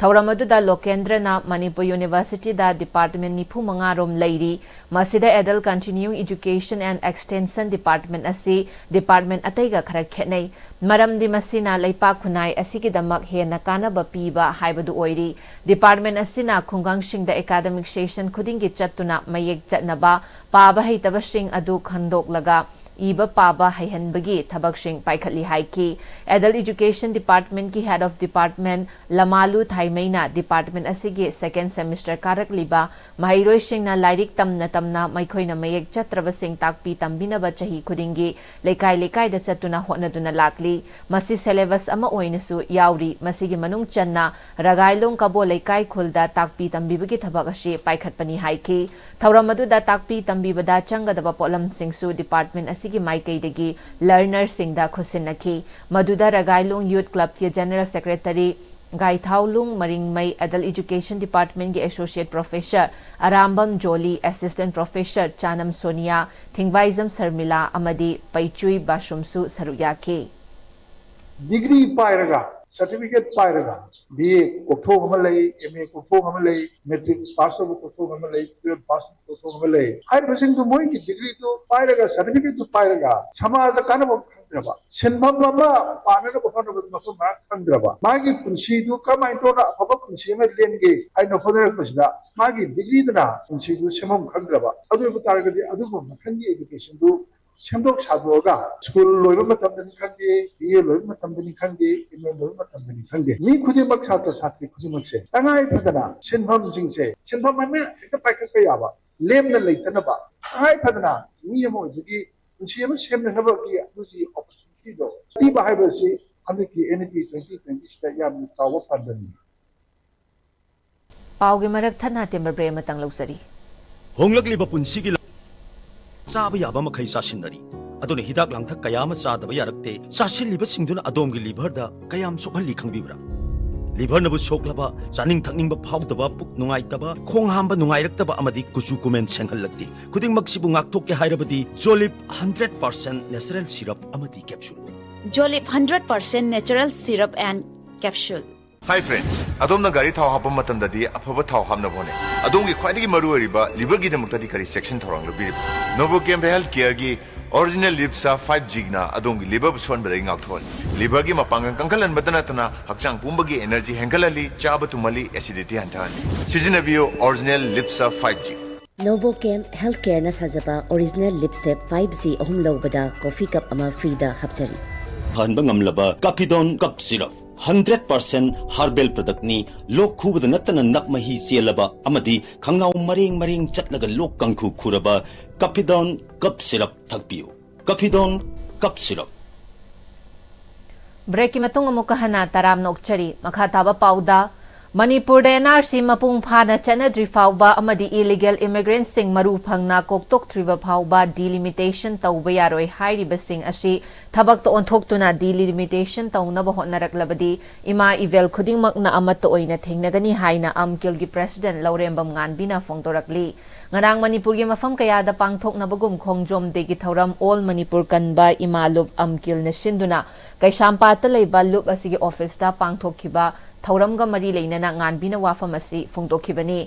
ꯊꯧꯔꯝ ꯑꯗꯨꯗ ꯂꯣꯀꯦꯟꯗ꯭ꯔꯅ ꯃꯅꯤꯄꯨꯔ Universityꯗ department ꯅꯤꯐꯨ ꯃꯉꯥ ꯔꯣꯝ ꯂꯩꯔꯤ꯫ ꯃꯁꯤꯗ Adult Continuing Education and Extension Department ꯑꯁꯤ department ꯑꯇꯩꯒ ꯈꯔ ꯈꯦꯠꯅꯩ꯫ ꯃꯔꯝꯗꯤ ꯃꯁꯤꯅ ꯂꯩꯄꯥꯛ ꯈꯨꯟꯅꯥꯏ ꯑꯁꯤꯒꯤꯗꯃꯛ ꯍꯦꯟꯅ ꯀꯥꯟꯅꯕ ꯄꯤꯕ ꯍꯥꯏꯕꯗꯨ ꯑꯣꯏꯔꯤ꯫ Department ꯑꯁꯤꯅ ꯈꯨꯡꯒꯪꯁꯤꯡꯗ academic session ꯈꯨꯗꯤꯡꯒꯤ ꯆꯠꯇꯨꯅ ꯃꯌꯦꯛ ꯆꯠꯅꯕ, ꯄꯥꯕ ꯍꯩꯇꯕꯁꯤꯡ ꯑꯗꯨ ꯈꯟꯗꯣꯛꯂꯒ ꯏꯕ ꯄꯥꯕ ꯍꯩꯍꯟꯕꯒꯤ ꯊꯕꯛꯁꯤꯡ ꯄꯥꯏꯈꯠꯂꯤ ꯍꯥꯏꯈꯤ꯫ Adult Education Departmentꯀꯤ Head of Department ꯂꯃꯥꯂꯨ ꯊꯥꯏꯃꯩꯅ department ꯑꯁꯤꯒꯤ second semester ꯀꯥꯔꯛꯂꯤꯕ ꯃꯍꯩꯔꯣꯏꯁꯤꯡꯅ ꯂꯥꯏꯔꯤꯛ ꯇꯝꯅ ꯇꯝꯅ ꯃꯈꯣꯏꯅ ꯃꯌꯦꯛ ꯆꯠꯇ꯭ꯔꯕꯁꯤꯡ ꯇꯥꯛꯄꯤ ꯇꯝꯕꯤꯅꯕ ꯆꯍꯤ ꯈꯨꯗꯤꯡꯒꯤ ꯂꯩꯀꯥꯏ ꯂꯩꯀꯥꯏꯗ ꯆꯠꯇꯨꯅ ꯍꯣꯠꯅꯗꯨꯅ ꯂꯥꯛꯂꯤ꯫ ꯃꯁꯤ syllabus ꯑꯃ ꯑꯣꯏꯅꯁꯨ ꯌꯥꯎꯔꯤ꯫ ꯃꯁꯤꯒꯤ ꯃꯅꯨꯡ ꯆꯟꯅ ꯔꯒꯥꯏꯂꯣꯡ ꯀꯕꯣ ꯂꯩꯀꯥꯏ ꯈꯨꯜꯗ ꯇꯥꯛꯄꯤ ꯇꯝꯕꯤꯕꯒꯤ ꯊꯕꯛ ꯑꯁꯤ ꯄꯥꯏꯈꯠꯄꯅꯤ ꯍꯥꯏꯈꯤ꯫ ꯊꯧꯔꯝ ꯑꯗꯨꯗ ꯇꯥꯛꯄꯤ ꯇꯝꯕꯤꯕꯗ ꯆꯪꯒꯗꯕ ꯄꯣꯠꯂꯝꯁꯤꯡꯁꯨ department ꯑꯁꯤꯒꯤ ꯃꯥꯏꯀꯩꯗꯒꯤ learnerꯁꯤꯡꯗ ꯈꯨꯠꯁꯤꯟꯅꯈꯤ꯫ ꯃꯗꯨꯗ ꯔꯒꯥꯏꯂꯣꯡ Youth Clubꯀꯤ General Secretary ꯒꯥꯏꯊꯥꯎꯂꯨꯡ ꯃꯔꯤꯡꯃꯩ Adult Education Department ꯀꯤ Associate Professor Arambam ꯖꯣꯂꯤ, Assistant Professor ꯆꯥꯅꯝ Sonia, ꯊꯤꯡꯕꯥꯏꯖꯝ Sharmila ꯑꯃꯗꯤ ꯄꯩꯆꯨꯏ ꯕꯥꯁꯨꯝꯁꯨ ꯁꯔꯨꯛ ꯌꯥꯈꯤ꯫ ꯗꯤꯒ꯭ꯔꯤ ꯄꯥꯏꯔꯒ, ꯁꯔꯇꯤꯐꯤꯀꯦꯠ ꯄꯥꯏꯔꯒ, ꯕꯤ ꯑꯦ ꯀꯣꯛꯊꯣꯡ ꯑꯃ ꯂꯩ, ꯑꯦꯝ ꯑꯦ ꯀꯣꯛꯊꯣꯡ ꯑꯃ ꯂꯩ, ꯃꯦꯇ꯭ꯔꯤꯛ ꯄꯥꯁ ꯇꯧꯕ ꯀꯣꯛꯊꯣꯡ ꯑꯃ ꯂꯩ, ꯇꯨꯌꯦꯜꯞ ꯄꯥꯁ ꯇꯧꯕ ꯀꯣꯛꯊꯣꯡ ꯑꯃ ꯂꯩ꯫ ꯍꯥꯏꯔꯤꯕꯁꯤꯡꯗꯨ ꯃꯣꯏꯒꯤ ꯗꯤꯒ꯭ꯔꯤꯗꯨ ꯄꯥꯏꯔꯒ, ꯁꯔꯇꯤꯐꯤꯀꯦꯠꯇꯨ ꯄꯥꯏꯔꯒ, ꯁꯃꯥꯖꯗ ꯀꯥꯟꯅꯕ ꯈꯪꯗ꯭ꯔꯕ, ꯁꯤꯟꯐꯝ ꯑꯃ ꯄꯥꯟꯅꯅꯕ ꯍꯣꯠꯅꯕꯗ ꯃꯐꯝ ꯃꯔꯥꯡ ꯈꯪꯗ꯭ꯔꯕ, ꯃꯥꯒꯤ ꯄꯨꯟꯁꯤꯗꯨ ꯀꯔꯝꯍꯥꯏꯅ ꯇꯧꯔꯒ ꯑꯐꯕ ꯄꯨꯟꯁꯤ ꯑꯃ ꯂꯦꯟꯒꯦ ꯍꯥꯏꯅ ꯍꯣꯠꯅꯔꯛꯄꯁꯤꯗ, ꯃꯥꯒꯤ ꯗꯤꯒ꯭ꯔꯤꯗꯨꯅ ꯄꯨꯟꯁꯤꯗꯨ ꯁꯦꯝꯐꯝ ꯈꯪꯗ꯭ꯔꯕ꯫ ꯑꯗꯨ ꯑꯣꯏꯕ ꯇꯥꯔꯒꯗꯤ ꯑꯗꯨꯒꯨꯝꯕ ꯃꯈꯜꯒꯤ ꯑꯦꯗꯨꯀꯦꯁꯟꯗꯨ ꯁꯦꯝꯗꯣꯛ ꯁꯥꯗꯣꯛꯑꯒ ꯁ꯭ꯀꯨꯜ ꯂꯣꯏꯕ ꯃꯇꯝꯗꯅꯤ ꯈꯪꯗꯦ, ꯕꯤ ꯑꯦ ꯂꯣꯏꯕ ꯃꯇꯝꯗꯅꯤ ꯈꯪꯗꯦ, ꯑꯦꯝ ꯑꯦ ꯂꯣꯏꯕ ꯃꯇꯝꯗꯅꯤ ꯈꯪꯗꯦ, ꯃꯤ ꯈꯨꯗꯤꯡꯃꯛ, ꯁꯥꯇ꯭ꯔ ꯁꯥꯇ꯭ꯔꯤ ꯈꯨꯗꯤꯡꯃꯛꯁꯦ ꯇꯉꯥꯏ ꯐꯗꯅ ꯁꯤꯟꯐꯝꯁꯤꯡꯁꯦ, ꯁꯤꯟꯐꯝ ꯑꯃ ꯍꯦꯛꯇ ꯄꯥꯏꯈꯠꯄ ꯌꯥꯕ, ꯂꯦꯝꯅ ꯂꯩꯇꯅꯕ, ꯇꯉꯥꯏ ꯐꯗꯅ ꯃꯤ ꯑꯃ ꯑꯣꯏꯕꯒꯤ ꯄꯨꯟꯁꯤ ꯑꯃ ꯁꯦꯝꯅꯅꯕꯒꯤ ꯑꯗꯨꯒꯤ ꯑꯣꯄꯣꯔꯆꯨꯅꯤꯇꯤꯗꯣ ꯄꯤꯕ ꯍꯥꯏꯕꯁꯤ ꯍꯟꯗꯛꯀꯤ ꯑꯦꯟ ꯏ ꯄꯤ ꯇ꯭ꯋꯦꯟꯇꯤ ꯇ꯭ꯋꯦꯟꯇꯤ ꯁꯤꯗ ꯌꯥꯝꯅ ꯆꯥꯎꯕ ꯄꯥꯟꯗꯝꯅꯤ꯫ ꯄꯥꯎꯒꯤ ꯃꯔꯛ ꯊꯠꯅ ꯇꯦꯝꯕꯔ ꯕ꯭ꯔꯦꯛ ꯑꯃꯇꯪ ꯂꯧꯖꯔꯤ꯫ ꯍꯣꯡꯂꯛꯂꯤꯕ ꯄꯨꯟꯁꯤꯒꯤ ꯂꯝ-, ꯆꯥꯕ ꯌꯥꯕ ꯃꯈꯩ ꯆꯥꯁꯤꯟꯅꯔꯤ꯫ ꯑꯗꯨꯅ ꯍꯤꯗꯥꯛ ꯂꯥꯡꯊꯛ ꯀꯌꯥ ꯑꯃ ꯆꯥꯗꯕ ꯌꯥꯔꯛꯇꯦ꯫ ꯆꯥꯁꯤꯜꯂꯤꯕꯁꯤꯡꯗꯨꯅ ꯑꯗꯣꯝꯒꯤ ꯂꯤꯚꯔꯗ ꯀꯌꯥꯝ ꯁꯣꯛꯍꯜꯂꯤ ꯈꯪꯕꯤꯕ꯭ꯔꯥ? ꯂꯤꯚꯔꯅꯕꯨ ꯁꯣꯛꯂꯕ, ꯆꯥꯅꯤꯡ ꯊꯛꯅꯤꯡꯕ ꯐꯥꯎꯗꯕ, ꯄꯨꯛ ꯅꯨꯡꯉꯥꯏꯇꯕ, ꯈꯣꯡ ꯍꯥꯝꯕ ꯅꯨꯡꯉꯥꯏꯔꯛꯇꯕ ꯑꯃꯗꯤ ꯀꯨꯆꯨ ꯀꯨꯃꯦꯟ ꯁꯦꯡꯍꯜꯂꯛꯇꯦ꯫ ꯈꯨꯗꯤꯡꯃꯛꯁꯤꯕꯨ ꯉꯥꯛꯊꯣꯛꯀꯦ ꯍꯥꯏꯔꯕꯗꯤ ꯖꯣꯂꯤꯞ ꯍꯟꯗ꯭ꯔꯦꯠ ꯄꯥꯔꯁꯦꯟ natural syrup ꯑꯃꯗꯤ capsule꯫ Jolip hundred percent natural syrup and capsule. Hi friends, ꯑꯗꯣꯝꯅ ꯒꯥꯔꯤ ꯊꯥꯎ ꯍꯥꯞꯄ ꯃꯇꯝꯗꯗꯤ ꯑꯐꯕ ꯊꯥꯎ ꯍꯥꯞꯅꯕ ꯍꯣꯠꯅꯩ꯫ ꯑꯗꯣꯝꯒꯤ ꯈ꯭ꯋꯥꯏꯗꯒꯤ ꯃꯔꯨ ꯑꯣꯏꯔꯤꯕ ꯂꯤꯚꯔꯒꯤꯗꯃꯛꯇꯗꯤ ꯀꯔꯤ ꯆꯦꯛꯁꯤꯟ ꯊꯧꯔꯥꯡ ꯂꯧꯕꯤꯔꯤꯕ? ꯅꯣꯚꯣꯀꯦꯝ ꯍꯦꯜꯊ ꯀꯦꯌꯔꯒꯤ ꯑꯣꯔꯤꯖꯤꯅꯦꯜ ꯂꯤꯞꯁꯥ ꯐꯥꯏꯚ ꯖꯤꯅ ꯑꯗꯣꯝꯒꯤ ꯂꯤꯚꯔꯕꯨ ꯁꯣꯟꯕꯗꯒꯤ ꯉꯥꯛꯊꯣꯛꯍꯜꯂꯤ꯫ ꯂꯤꯚꯔꯒꯤ ꯃꯄꯥꯡꯒꯜ ꯀꯟꯈꯠꯍꯟꯕꯇ ꯅꯠꯇꯅ ꯍꯛꯆꯥꯡ ꯄꯨꯝꯕꯒꯤ ꯑꯦꯅꯔꯖꯤ ꯍꯦꯟꯒꯠꯍꯜꯂꯤ, ꯆꯥꯕ ꯇꯨꯝꯍꯜꯂꯤ, ꯑꯦꯁꯤꯗꯤꯇꯤ ꯍꯟꯊꯍꯜꯂꯤ꯫ ꯁꯤꯖꯤꯟꯅꯕꯤꯌꯨ ꯑꯣꯔꯤꯖꯤꯅꯦꯜ ꯂꯤꯞꯁꯥ ꯐꯥꯏꯚ ꯖꯤ꯫ ꯅꯣꯚꯣꯀꯦꯝ ꯍꯦꯜꯊ ꯀꯦꯌꯔꯅ ꯁꯥꯖꯕ ꯑꯣꯔꯤꯖꯤꯅꯦꯜ ꯂꯤꯞꯁꯦꯞ ꯐꯥꯏꯚ ꯖꯤ ꯑꯍꯨꯝ ꯂꯧꯕꯗ ꯀꯣꯐꯤ ꯀꯞ ꯑꯃ ꯐ꯭ꯔꯤꯗ ꯍꯥꯞꯆꯔꯤ꯫ ꯐꯍꯟꯕ ꯉꯝꯂꯕ ꯀꯥꯐꯤꯗꯣꯟ ꯀꯞ ꯁꯤꯔꯞ, ꯍꯟꯗ꯭ꯔꯦꯠ ꯄꯥꯔꯁꯦꯟ ꯍꯥꯔꯕꯦꯜ ꯄ꯭ꯔꯗꯛꯅꯤ꯫ ꯂꯣꯛ ꯈꯨꯕꯗ ꯅꯠꯇꯅ ꯅꯞ ꯃꯍꯤ ꯆꯦꯜꯂꯕ ꯑꯃꯗꯤ ꯈꯪꯅꯥꯎ ꯃꯔꯦꯡ ꯃꯔꯦꯡ ꯆꯠꯂꯒ ꯂꯣꯛ ꯀꯥꯡꯈꯨ ꯈꯨꯔꯕ ꯀꯥꯐꯤꯗꯣꯟ ꯀꯞ ꯁꯤꯔꯞ ꯊꯛꯄꯤꯌꯨ꯫ ꯀꯥꯐꯤꯗꯣꯟ ꯀꯞ ꯁꯤꯔꯞ꯫ ꯕ꯭ꯔꯦꯛꯀꯤ ꯃꯇꯨꯡ ꯑꯃꯨꯛꯀ ꯍꯟꯅ ꯇꯔꯥꯝꯅ ꯑꯣꯛꯆꯔꯤ꯫ ꯃꯈꯥ ꯇꯥꯕ ꯄꯥꯎꯗ, ꯃꯅꯤꯄꯨꯔꯗ ꯑꯦꯟ ꯑꯥꯔ ꯁꯤ ꯃꯄꯨꯡ ꯐꯥꯅ ꯆꯠꯅꯗ꯭ꯔꯤ ꯐꯥꯎꯕ ꯑꯃꯗꯤ ꯏꯂꯤꯒꯦꯜ ꯏꯃꯤꯒ꯭ꯔꯦꯟꯠꯁꯤꯡ ꯃꯔꯨ ꯐꯪꯅ ꯀꯣꯛꯇꯣꯛꯇ꯭ꯔꯤꯕ ꯐꯥꯎꯕ ꯗꯤꯂꯤꯃꯤꯇꯦꯁꯟ ꯇꯧꯕ ꯌꯥꯔꯣꯏ ꯍꯥꯏꯔꯤꯕꯁꯤꯡ ꯑꯁꯤ ꯊꯕꯛꯇ ꯑꯣꯟꯊꯣꯛꯇꯨꯅ ꯗꯤꯂꯤꯃꯤꯇꯦꯁꯟ ꯇꯧꯅꯕ ꯍꯣꯠꯅꯔꯛꯂꯕꯗꯤ ꯏꯃꯥ ꯏꯕꯦꯜ ꯈꯨꯗꯤꯡꯃꯛꯅ ꯑꯃꯠꯇ ꯑꯣꯏꯅ ꯊꯦꯡꯅꯒꯅꯤ ꯍꯥꯏꯅ ꯑꯝꯀꯤꯜꯒꯤ ꯄ꯭ꯔꯦꯁꯤꯗꯦꯟꯠ ꯂꯧꯔꯦꯝꯕꯝ ꯉꯥꯟꯕꯤꯅ ꯐꯣꯡꯗꯣꯔꯛꯂꯤ꯫ ꯉꯔꯥꯡ ꯃꯅꯤꯄꯨꯔꯒꯤ ꯃꯐꯝ ꯀꯌꯥꯗ ꯄꯥꯡꯊꯣꯛꯅꯕꯒꯨꯝ ꯈꯣꯡꯖꯣꯝ ꯗꯦꯒꯤ ꯊꯧꯔꯝ ꯑꯣꯜ ꯃꯅꯤꯄꯨꯔ ꯀꯟꯕ ꯏꯃꯥ ꯂꯨꯞ ꯑꯝꯀꯤꯜꯅ ꯁꯤꯟꯗꯨꯅ ꯀꯩꯁꯥꯝꯄꯥꯠꯇ ꯂꯩꯕ ꯂꯨꯞ ꯑꯁꯤꯒꯤ ꯑꯣꯐꯤꯁꯇ ꯄꯥꯡꯊꯣꯛꯈꯤꯕ ꯊꯧꯔꯝꯒ ꯃꯔꯤ ꯂꯩꯅꯅ ꯉꯥꯟꯕꯤꯅ ꯋꯥꯐꯝ ꯑꯁꯤ ꯐꯣꯡꯗꯣꯛꯈꯤꯕꯅꯤ꯫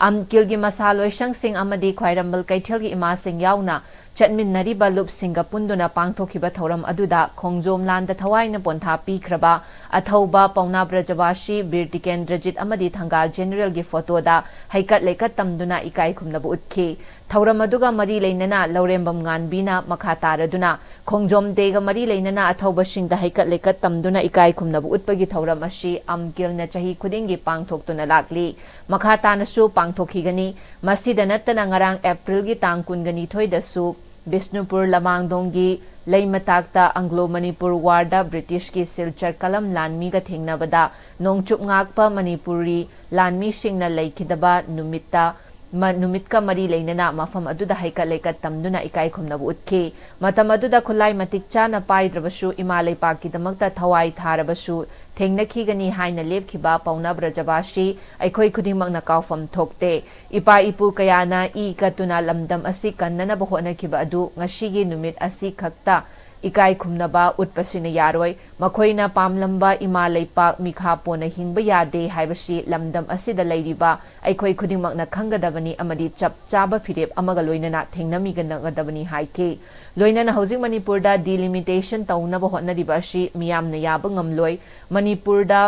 ꯑꯝꯀꯤꯜꯒꯤ ꯃꯁꯥ ꯂꯣꯏꯁꯪꯁꯤꯡ ꯑꯃꯗꯤ ꯈ꯭ꯋꯥꯏꯔꯝꯕꯟ ꯀꯩꯊꯦꯜꯒꯤ ꯏꯃꯥꯁꯤꯡ ꯌꯥꯎꯅ ꯆꯠꯃꯤꯟꯅꯔꯤꯕ ꯂꯨꯞꯁꯤꯡꯒ ꯄꯨꯟꯗꯨꯅ ꯄꯥꯡꯊꯣꯛꯈꯤꯕ ꯊꯧꯔꯝ ꯑꯗꯨꯗ ꯈꯣꯡꯖꯣꯝ ꯂꯥꯟꯗ ꯊꯋꯥꯏꯅ ꯄꯣꯟꯊꯥ ꯄꯤꯈ꯭ꯔꯕ ꯑꯊꯧꯕ ꯄꯥꯎꯅꯥ ꯕ꯭ꯔꯖꯕꯥꯁꯤ, ꯕꯤꯔ ꯇꯤꯀꯦꯟꯗ꯭ꯔꯖꯤꯠ ꯑꯃꯗꯤ ꯊꯪꯒꯥꯜ ꯖꯦꯅꯔꯦꯜꯒꯤ ꯐꯣꯇꯣꯗ ꯍꯩꯀꯠ ꯂꯩꯀꯠ ꯇꯝꯗꯨꯅ ꯏꯀꯥꯏ ꯈꯨꯝꯅꯕ ꯎꯠꯈꯤ꯫ ꯊꯧꯔꯝ ꯑꯗꯨꯒ ꯃꯔꯤ ꯂꯩꯅꯅ ꯂꯧꯔꯦꯝꯕꯝ ꯉꯥꯟꯕꯤꯅ ꯃꯈꯥ ꯇꯥꯔꯗꯨꯅ ꯈꯣꯡꯖꯣꯝ ꯗꯦꯒ ꯃꯔꯤ ꯂꯩꯅꯅ ꯑꯊꯧꯕꯁꯤꯡꯗ ꯍꯩꯀꯠ ꯂꯩꯀꯠ ꯇꯝꯗꯨꯅ ꯏꯀꯥꯏ ꯈꯨꯝꯅꯕ ꯎꯠꯄꯒꯤ ꯊꯧꯔꯝ ꯑꯁꯤ ꯑꯝꯀꯤꯜꯅ ꯆꯍꯤ ꯈꯨꯗꯤꯡꯒꯤ ꯄꯥꯡꯊꯣꯛꯇꯨꯅ ꯂꯥꯛꯂꯤ꯫ ꯃꯈꯥ ꯇꯥꯅꯁꯨ ꯄꯥꯡꯊꯣꯛꯈꯤꯒꯅꯤ꯫ ꯃꯁꯤꯗ ꯅꯠꯇꯅ ꯉꯔꯥꯡ ꯑꯦꯄ꯭ꯔꯤꯜꯒꯤ ꯇꯥꯡ ꯀꯨꯟꯒ ꯅꯤꯊꯣꯏꯗꯁꯨ ꯕꯤꯁꯅꯨꯄꯨꯔ ꯂꯃꯥꯡꯗꯣꯡꯒꯤ ꯂꯩ ꯃꯇꯥꯛꯇ ꯑꯪꯒ꯭ꯂꯣ ꯃꯅꯤꯄꯨꯔ ꯋꯥꯔꯗ ꯕ꯭ꯔꯤꯇꯤꯁꯀꯤ ꯁꯤꯜꯆꯔ ꯀꯂꯝ ꯂꯥꯟꯃꯤꯒ ꯊꯦꯡꯅꯕꯗ ꯅꯣꯡꯆꯨꯞ ꯉꯥꯛꯄ ꯃꯅꯤꯄꯨꯔꯤ ꯂꯥꯟꯃꯤꯁꯤꯡꯅ ꯂꯩꯈꯤꯗꯕ ꯅꯨꯃꯤꯠꯇ ꯃ-, ꯅꯨꯃꯤꯠꯀ ꯃꯔꯤ ꯂꯩꯅꯅ ꯃꯐꯝ ꯑꯗꯨꯗ ꯍꯩꯀꯠ ꯂꯩꯀꯠ ꯇꯝꯗꯨꯅ ꯏꯀꯥꯏ ꯈꯨꯝꯅꯕ ꯎꯠꯈꯤ꯫ ꯃꯇꯝ ꯑꯗꯨꯗ ꯈꯨꯠꯂꯥꯏ ꯃꯇꯤꯛ ꯆꯥꯅ ꯄꯥꯏꯗ꯭ꯔꯕꯁꯨ ꯏꯃꯥ ꯂꯩꯄꯥꯛꯀꯤꯗꯃꯛꯇ ꯊꯋꯥꯏ ꯊꯥꯔꯕꯁꯨ ꯊꯦꯡꯅꯈꯤꯒꯅꯤ ꯍꯥꯏꯅ ꯂꯦꯞꯈꯤꯕ ꯄꯥꯎꯅꯥ ꯕ꯭ꯔꯖꯕꯥꯁꯤ ꯑꯩꯈꯣꯏ ꯈꯨꯗꯤꯡꯃꯛꯅ ꯀꯥꯎꯐꯝ ꯊꯣꯛꯇꯦ꯫ ꯏꯄꯥ ꯏꯄꯨ ꯀꯌꯥꯅ ꯏ ꯀꯠꯇꯨꯅ ꯂꯝꯗꯝ ꯑꯁꯤ ꯀꯟꯅꯅꯕ ꯍꯣꯠꯅꯈꯤꯕ ꯑꯗꯨ ꯉꯁꯤꯒꯤ ꯅꯨꯃꯤꯠ ꯑꯁꯤ ꯈꯛꯇ ꯏꯀꯥꯏ ꯈꯨꯝꯅꯕ ꯎꯠꯄꯁꯤꯅ ꯌꯥꯔꯣꯏ꯫ ꯃꯈꯣꯏꯅ ꯄꯥꯝꯂꯝꯕ ꯏꯃꯥ ꯂꯩꯄꯥꯛ ꯃꯤꯈꯥ ꯄꯣꯟꯅ ꯍꯤꯡꯕ ꯌꯥꯗꯦ ꯍꯥꯏꯕꯁꯤ ꯂꯝꯗꯝ ꯑꯁꯤꯗ ꯂꯩꯔꯤꯕ ꯑꯩꯈꯣꯏ ꯈꯨꯗꯤꯡꯃꯛꯅ ꯈꯪꯒꯗꯕꯅꯤ ꯑꯃꯗꯤ ꯆꯞ ꯆꯥꯕ ꯐꯤꯔꯦꯞ ꯑꯃꯒ ꯂꯣꯏꯅꯅ ꯊꯦꯡꯅꯃꯤꯟꯅꯒꯗꯕꯅꯤ ꯍꯥꯏꯈꯤ꯫ ꯂꯣꯏꯅꯅ ꯍꯧꯖꯤꯛ ꯃꯅꯤꯄꯨꯔꯗ ꯗꯤꯂꯤꯃꯤꯇꯦꯁꯟ ꯇꯧꯅꯕ ꯍꯣꯠꯅꯔꯤꯕ ꯑꯁꯤ ꯃꯤꯌꯥꯝꯅ ꯌꯥꯕ ꯉꯝꯂꯣꯏ꯫ ꯃꯅꯤꯄꯨꯔꯗ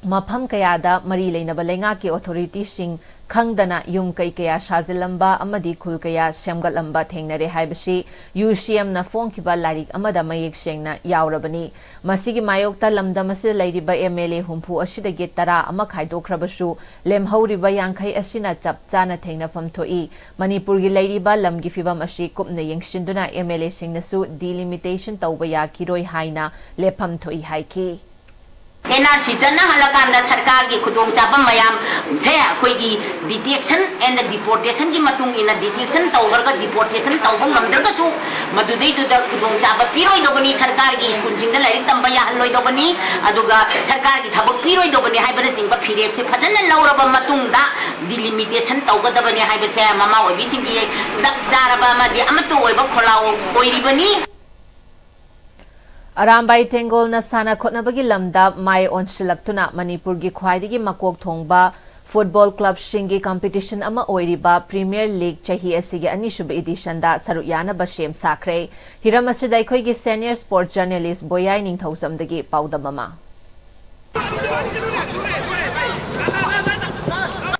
ꯃꯐꯝ ꯀꯌꯥꯗ ꯃꯔꯤ ꯂꯩꯅꯕ ꯂꯩꯉꯥꯛꯀꯤ ꯑꯣꯊꯣꯔꯤꯇꯤꯁꯤꯡ ꯈꯪꯗꯅ ꯌꯨꯝ ꯀꯩ ꯀꯌꯥ ꯁꯥꯖꯤꯜꯂꯝꯕ ꯑꯃꯗꯤ ꯈꯨꯜ ꯀꯌꯥ ꯁꯦꯝꯒꯠꯂꯝꯕ ꯊꯦꯡꯅꯔꯦ ꯍꯥꯏꯕꯁꯤ ꯌꯨ ꯁꯤ ꯑꯦꯝꯅ ꯐꯣꯡꯈꯤꯕ ꯂꯥꯏꯔꯤꯛ ꯑꯃꯗ ꯃꯌꯦꯛ ꯁꯦꯡꯅ ꯌꯥꯎꯔꯕꯅꯤ꯫ ꯃꯁꯤꯒꯤ ꯃꯥꯌꯣꯛꯇ ꯂꯝꯗꯝ ꯑꯁꯤꯗ ꯂꯩꯔꯤꯕ ꯑꯦꯝ ꯑꯦꯜ ꯑꯦ ꯍꯨꯝꯐꯨ ꯑꯁꯤꯗꯒꯤ ꯇꯔꯥ ꯑꯃ ꯈꯥꯏꯗꯣꯛꯈ꯭ꯔꯕꯁꯨ, ꯂꯦꯝꯍꯧꯔꯤꯕ ꯌꯥꯡꯈꯩ ꯑꯁꯤꯅ ꯆꯞ ꯆꯥꯅ ꯊꯦꯡꯅꯐꯝ ꯊꯣꯛꯏ꯫ ꯃꯅꯤꯄꯨꯔꯒꯤ ꯂꯩꯔꯤꯕ ꯂꯝꯒꯤ ꯐꯤꯕꯝ ꯑꯁꯤ ꯀꯨꯞꯅ ꯌꯦꯡꯁꯤꯟꯗꯨꯅ ꯑꯦꯝ ꯑꯦꯜ ꯑꯦꯁꯤꯡꯅꯁꯨ ꯗꯤꯂꯤꯃꯤꯇꯦꯁꯟ ꯇꯧꯕ ꯌꯥꯈꯤꯔꯣꯏ ꯍꯥꯏꯅ ꯂꯦꯞꯐꯝ ꯊꯣꯛꯏ ꯍꯥꯏꯈꯤ꯫ ꯑꯦꯟ ꯑꯥꯔ ꯁꯤ ꯆꯠꯅꯍꯜꯂꯀꯥꯟꯗ ꯁꯔꯀꯥꯔꯒꯤ ꯈꯨꯗꯣꯡꯆꯥꯕ ꯃꯌꯥꯝꯁꯦ ꯑꯩꯈꯣꯏꯒꯤ detection and deportationꯒꯤ ꯃꯇꯨꯡ ꯏꯟꯅ detection ꯇꯧꯈ꯭ꯔꯒ deportation ꯇꯧꯕ ꯉꯝꯗ꯭ꯔꯒꯁꯨ, ꯃꯗꯨꯗꯩꯗꯨꯗ ꯈꯨꯗꯣꯡꯆꯥꯕ ꯄꯤꯔꯣꯏꯗꯧꯕꯅꯤ, ꯁꯔꯀꯥꯔꯒꯤ ꯁ꯭ꯀꯨꯜꯁꯤꯡꯗ ꯂꯥꯏꯔꯤꯛ ꯇꯝꯕ ꯌꯥꯍꯜꯂꯣꯏꯗꯧꯕꯅꯤ, ꯑꯗꯨꯒ ꯁꯔꯀꯥꯔꯒꯤ ꯊꯕꯛ ꯄꯤꯔꯣꯏꯗꯧꯕꯅꯤ ꯍꯥꯏꯕꯅꯆꯤꯡꯕ ꯐꯤꯔꯦꯞꯁꯦ ꯐꯖꯅ ꯂꯧꯔꯕ ꯃꯇꯨꯡꯗ delimitation ꯇꯧꯒꯗꯕꯅꯤ ꯍꯥꯏꯕꯁꯦ ꯃꯃꯥ ꯑꯣꯏꯕꯤꯁꯤꯡꯒꯤ ꯆꯞ ꯆꯥꯔꯕ ꯑꯃꯗꯤ ꯑꯃꯠꯇ ꯑꯣꯏꯕ ꯈꯣꯜꯂꯥꯎ ꯑꯣꯏꯔꯤꯕꯅꯤ꯫ ꯑꯔꯥꯝꯕꯥꯏ ꯇꯦꯡꯒꯣꯜꯅ ꯁꯥꯟꯅ ꯈꯣꯠꯅꯕꯒꯤ ꯂꯝꯗ ꯃꯥꯏ ꯑꯣꯟꯁꯤꯜꯂꯛꯇꯨꯅ ꯃꯅꯤꯄꯨꯔꯒꯤ ꯈ꯭ꯋꯥꯏꯗꯒꯤ ꯃꯀꯣꯛ ꯊꯣꯡꯕ ꯐꯨꯠꯕꯣꯜ ꯀ꯭ꯂꯕꯁꯤꯡꯒꯤ ꯀꯝꯄꯤꯇꯤꯁꯟ ꯑꯃ ꯑꯣꯏꯔꯤꯕ ꯄ꯭ꯔꯤꯃꯤꯌꯔ ꯂꯤꯒ ꯆꯍꯤ ꯑꯁꯤꯒꯤ ꯑꯅꯤꯁꯨꯕ ꯏꯗꯤꯁꯟꯗ ꯁꯔꯨꯛ ꯌꯥꯅꯕ ꯁꯦꯝ ꯁꯥꯈ꯭ꯔꯦ꯫ ꯍꯤꯔꯝ ꯑꯁꯤꯗ ꯑꯩꯈꯣꯏꯒꯤ ꯁꯦꯅꯤꯌꯔ ꯁ꯭ꯄꯣꯔꯠ ꯖꯔꯅꯦꯂꯤꯁ ꯕꯣꯌꯥꯏ ꯅꯤꯡꯊꯧꯖꯝꯗꯒꯤ ꯄꯥꯎꯗꯝ ꯑꯃ꯫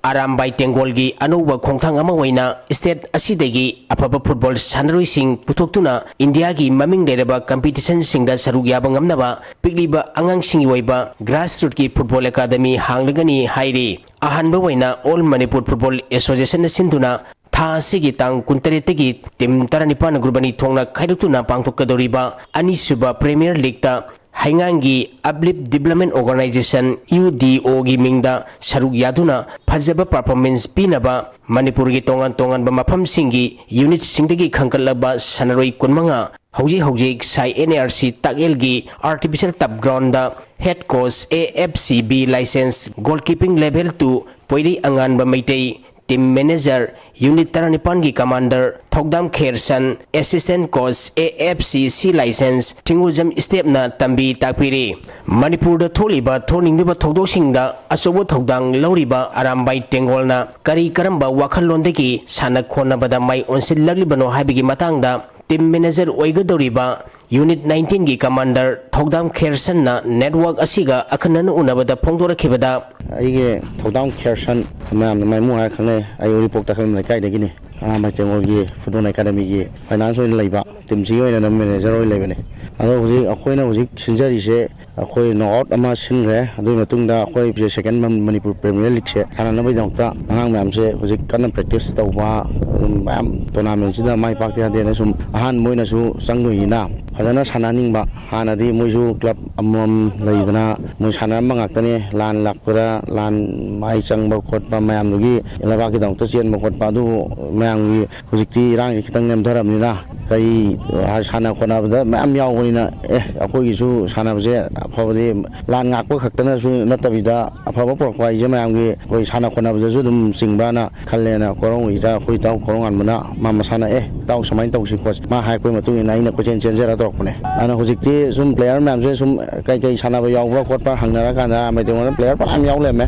ꯑꯔꯥꯝꯕꯥꯏ ꯇꯦꯡꯒꯣꯜꯒꯤ ꯑꯅꯧꯕ ꯈꯣꯡꯊꯥꯡ ꯑꯃ ꯑꯣꯏꯅ ꯁ꯭ꯇꯦꯠ ꯑꯁꯤꯗꯒꯤ ꯑꯐꯕ ꯐꯨꯠꯕꯣꯜ ꯁꯥꯟꯅꯔꯣꯏꯁꯤꯡ ꯄꯨꯊꯣꯛꯇꯨꯅ ꯏꯟꯗꯤꯌꯥꯒꯤ ꯃꯃꯤꯡ ꯂꯩꯔꯕ ꯀꯝꯄꯤꯇꯤꯁꯟꯁꯤꯡꯗ ꯁꯔꯨꯛ ꯌꯥꯕ ꯉꯝꯅꯕ ꯄꯤꯛꯂꯤꯕ ꯑꯉꯥꯡꯁꯤꯡꯒꯤ ꯑꯣꯏꯕ ꯒ꯭ꯔꯥꯁꯔꯨꯠꯀꯤ ꯐꯨꯠꯕꯣꯜ ꯑꯦꯀꯥꯗꯃꯤ ꯍꯥꯡꯂꯒꯅꯤ ꯍꯥꯏꯔꯤ꯫ ꯑꯍꯥꯟꯕ ꯑꯣꯏꯅ ꯑꯣꯜ ꯃꯅꯤꯄꯨꯔ ꯐꯨꯠꯕꯣꯜ ꯑꯦꯁꯣꯁꯤꯌꯦꯁꯟꯅ ꯁꯤꯟꯗꯨꯅ ꯊꯥ ꯑꯁꯤꯒꯤ ꯇꯥꯡ ꯀꯨꯟꯇꯔꯦꯠꯇꯒꯤ ꯇꯤꯝ ꯇꯔꯥꯅꯤꯄꯥꯟ ꯒ꯭ꯔꯨꯞ ꯑꯅꯤ ꯊꯣꯛꯅ ꯈꯥꯏꯗꯣꯛꯇꯨꯅ ꯄꯥꯡꯊꯣꯛꯀꯗꯧꯔꯤꯕ ꯑꯅꯤꯁꯨꯕ ꯄ꯭ꯔꯤꯃꯤꯌꯔ ꯂꯤꯒꯇ ꯍꯩꯉꯥꯡꯒꯤ Uplift Development Organisation, UDOꯒꯤ ꯃꯤꯡꯗ ꯁꯔꯨꯛ ꯌꯥꯗꯨꯅ ꯐꯖꯕ ꯄꯔꯐꯣꯔꯃꯦꯟꯁ ꯄꯤꯅꯕ ꯃꯅꯤꯄꯨꯔꯒꯤ ꯇꯣꯉꯥꯟ ꯇꯣꯉꯥꯟꯕ ꯃꯐꯝꯁꯤꯡꯒꯤ ꯌꯨꯅꯤꯠꯁꯤꯡꯗꯒꯤ ꯈꯟꯒꯠꯂꯕ ꯁꯥꯟꯅꯔꯣꯏ ꯀꯨꯟꯃꯉꯥ ꯍꯧꯖꯤꯛ ꯍꯧꯖꯤꯛ ꯁꯥꯏ NARC ꯇꯥꯛꯌꯦꯜꯒꯤ ꯑꯥꯔꯇꯤꯐꯤꯁꯦꯜ ꯇꯞ ground head coach, AFCB licence, ꯒꯣꯜꯀꯤꯄꯤꯡ level two ꯄꯣꯏꯔꯩ ꯑꯉꯥꯟꯕ Meitei, team manager, unit ꯇꯔꯥꯅꯤꯄꯥꯟꯒꯤ commander ꯊꯧꯗꯥꯝ ꯈꯦꯔꯁꯟ, ꯑꯦꯁꯤꯁꯇꯦꯟꯠ ꯀꯣꯆ, AFCC ꯂꯥꯏꯁꯦꯟꯁ, ꯊꯤꯡꯒꯨꯖꯝ ꯁ꯭ꯇꯦꯞꯅ ꯇꯝꯕꯤ ꯇꯥꯛꯄꯤꯔꯤ꯫ ꯃꯅꯤꯄꯨꯔꯗ ꯊꯣꯛꯂꯤꯕ ꯊꯣꯛꯅꯤꯡꯂꯤꯕ ꯊꯧꯗꯣꯛꯁꯤꯡꯗ ꯑꯆꯧꯕ ꯊꯧꯗꯥꯡ ꯂꯧꯔꯤꯕ ꯑꯔꯥꯝꯕꯥꯏ ꯇꯦꯡꯒꯣꯜꯅ ꯀꯔꯤ ꯀꯔꯝꯕ ꯋꯥꯈꯜꯂꯣꯟꯗꯒꯤ ꯁꯥꯟꯅ ꯈꯣꯠꯅꯕꯗ ꯃꯥꯏ ꯑꯣꯟꯁꯤꯜꯂꯛꯂꯤꯕꯅꯣ ꯍꯥꯏꯕꯒꯤ ꯃꯇꯥꯡꯗ ꯇꯤꯝ ꯃꯦꯅꯦꯖꯔ ꯑꯣꯏꯒꯗꯧꯔꯤꯕ ꯌꯨꯅꯤꯠ ꯅꯥꯏꯟꯇꯤꯟꯒꯤ ꯀꯃꯥꯟꯗꯔ ꯊꯧꯗꯥꯝ ꯈꯦꯔꯁꯟꯅ ꯅꯦꯠꯋꯥꯔꯛ ꯑꯁꯤꯒ ꯑꯈꯟꯅꯅ ꯎꯅꯕꯗ ꯐꯣꯡꯗꯣꯔꯛꯈꯤꯕꯗ, ꯑꯩꯒꯤ ꯊꯧꯗꯥꯝ ꯈꯦꯔꯁꯟ, ꯃꯌꯥꯝꯅ ꯃꯥꯏꯃꯨ ꯍꯥꯏꯔ ꯈꯪꯅꯩ꯫ ꯑꯩ ꯎꯔꯤꯄꯣꯛ ꯇꯈꯦꯜ ꯂꯩꯀꯥꯏꯗꯒꯤꯅꯤ꯫ ꯑꯔꯥꯝꯕꯥꯏ ꯇꯦꯡꯒꯣꯜꯒꯤ ꯐꯨꯠꯕꯣꯜ ꯑꯦꯀꯥꯗꯃꯤꯒꯤ ꯐꯥꯏꯅꯥꯟꯁ ꯑꯣꯏꯅ ꯂꯩꯕ, ꯇꯤꯝꯁꯤꯒꯤ ꯑꯣꯏꯅ ꯃꯦꯅꯦꯖꯔ ꯑꯣꯏꯅ ꯂꯩꯕꯅꯤ꯫ ꯑꯗꯣ ꯍꯧꯖꯤꯛ ꯑꯩꯈꯣꯏꯅ ꯍꯧꯖꯤꯛ ꯁꯤꯟꯖꯔꯤꯁꯦ, ꯑꯩꯈꯣꯏ ꯅꯣꯛ ꯑꯥꯎꯠ ꯑꯃ ꯁꯤꯟꯈ꯭ꯔꯦ꯫ ꯑꯗꯨꯒꯤ ꯃꯇꯨꯡꯗ ꯑꯩꯈꯣꯏ ꯁꯦꯀꯦꯟ ꯃꯅꯤꯄꯨꯔ ꯄ꯭ꯔꯤꯃꯤꯌꯔ ꯂꯤꯒꯁꯦ ꯁꯥꯟꯅꯅꯕꯒꯤꯗꯃꯛꯇ ꯑꯉꯥꯡ ꯃꯌꯥꯝꯁꯦ ꯍꯧꯖꯤꯛ ꯀꯟꯅ ꯄ꯭ꯔꯦꯛꯇꯤꯁ ꯇꯧꯕ, ꯑꯗꯨꯝ ꯃꯌꯥꯝ ꯇꯣꯔꯅꯥꯃꯦꯟꯁꯤꯗ ꯃꯥꯏ ꯄꯥꯛꯇ ꯌꯥꯗꯦꯅ ꯁꯨꯝ ꯑꯍꯥꯟꯕ ꯑꯣꯏꯅꯁꯨ ꯆꯪꯗꯣꯏꯅꯤꯅ ꯐꯖꯅ ꯁꯥꯟꯅꯍꯟꯅꯤꯡꯕ꯫ ꯍꯥꯟꯅꯗꯤ ꯃꯣꯏꯁꯨ ꯀ꯭ꯂꯕ ꯑꯃꯃꯝ ꯂꯩꯗꯅ ꯃꯣꯏ ꯁꯥꯟꯅꯔꯝꯕ ꯉꯥꯛꯇꯅꯦ꯫ ꯂꯥꯟ ꯂꯥꯛꯄꯗ, ꯂꯥꯟ ꯃꯥꯏ ꯆꯪꯕ ꯈꯣꯠꯄ ꯃꯌꯥꯝꯗꯨꯒꯤ ꯂꯩꯕꯥꯛꯀꯤꯗꯃꯛꯇ ꯆꯦꯟꯕ ꯈꯣꯠꯄ, ꯑꯗꯨꯕꯨ ꯃꯌꯥꯝꯒꯤ ꯍꯧꯖꯤꯛꯇꯤ ꯏꯔꯥꯡꯁꯦ ꯈꯤꯇꯪ ꯅꯦꯝꯊꯔꯕꯅꯤꯅ ꯀꯔꯤ ꯁꯥꯟꯅ ꯈꯣꯠꯅꯕꯗ ꯃꯌꯥꯝ ꯌꯥꯎꯕꯅꯤꯅ, ꯑꯦ, ꯑꯩꯈꯣꯏꯒꯤꯁꯨ ꯁꯥꯟꯅꯕꯁꯦ ꯑꯐꯕꯗꯤ ꯂꯥꯟ ꯉꯥꯛꯄ ꯈꯛꯇꯅꯁꯨ ꯅꯠꯇꯕꯤꯗ ꯑꯐꯕ ꯄꯨꯔꯛꯄ ꯍꯥꯏꯁꯦ ꯃꯌꯥꯝꯒꯤ ꯑꯩꯈꯣꯏ ꯁꯥꯟꯅ ꯈꯣꯠꯅꯕꯗꯁꯨ ꯑꯗꯨꯝ ꯆꯤꯡꯕ꯭ꯔꯅ ꯈꯜꯂꯦꯅ ꯀꯣꯔꯧꯉꯩꯗ ꯑꯩꯈꯣꯏ ꯏꯇꯥꯎ ꯀꯣꯔꯧꯉꯥꯟꯕꯅ ꯃꯥ ꯃꯁꯥꯅ, "ꯑꯦ, ꯏꯇꯥꯎ ꯁꯨꯃꯥꯏꯅ ꯇꯧꯁꯤ ꯈꯣꯠꯁꯤ", ꯃꯥ ꯍꯥꯏꯔꯛꯄꯒꯤ ꯃꯇꯨꯡ ꯏꯟꯅ ꯑꯩꯅ ꯀꯣꯏꯆꯦꯟ ꯆꯦꯟꯖꯔ ꯇꯧꯔꯛꯄꯅꯦ꯫ ꯑꯗꯨꯅ ꯍꯧꯖꯤꯛꯇꯤ ꯁꯨꯝ ꯄ꯭ꯂꯦꯌꯔ ꯃꯌꯥꯝꯁꯦ ꯁꯨꯝ ꯀꯩ ꯀꯩ ꯁꯥꯟꯅꯕ ꯌꯥꯎꯕ꯭ꯔꯥ ꯈꯣꯠꯄ꯭ꯔꯥ ꯍꯪꯅꯔꯀꯥꯟꯗ ꯑꯔꯥꯝꯕꯥꯏ ꯇꯦꯡꯒꯣꯜꯗ ꯄ꯭ꯂꯦꯌꯔ ꯐꯅꯌꯥꯝ ꯌꯥꯎ ꯂꯩꯔꯝꯃꯦ꯫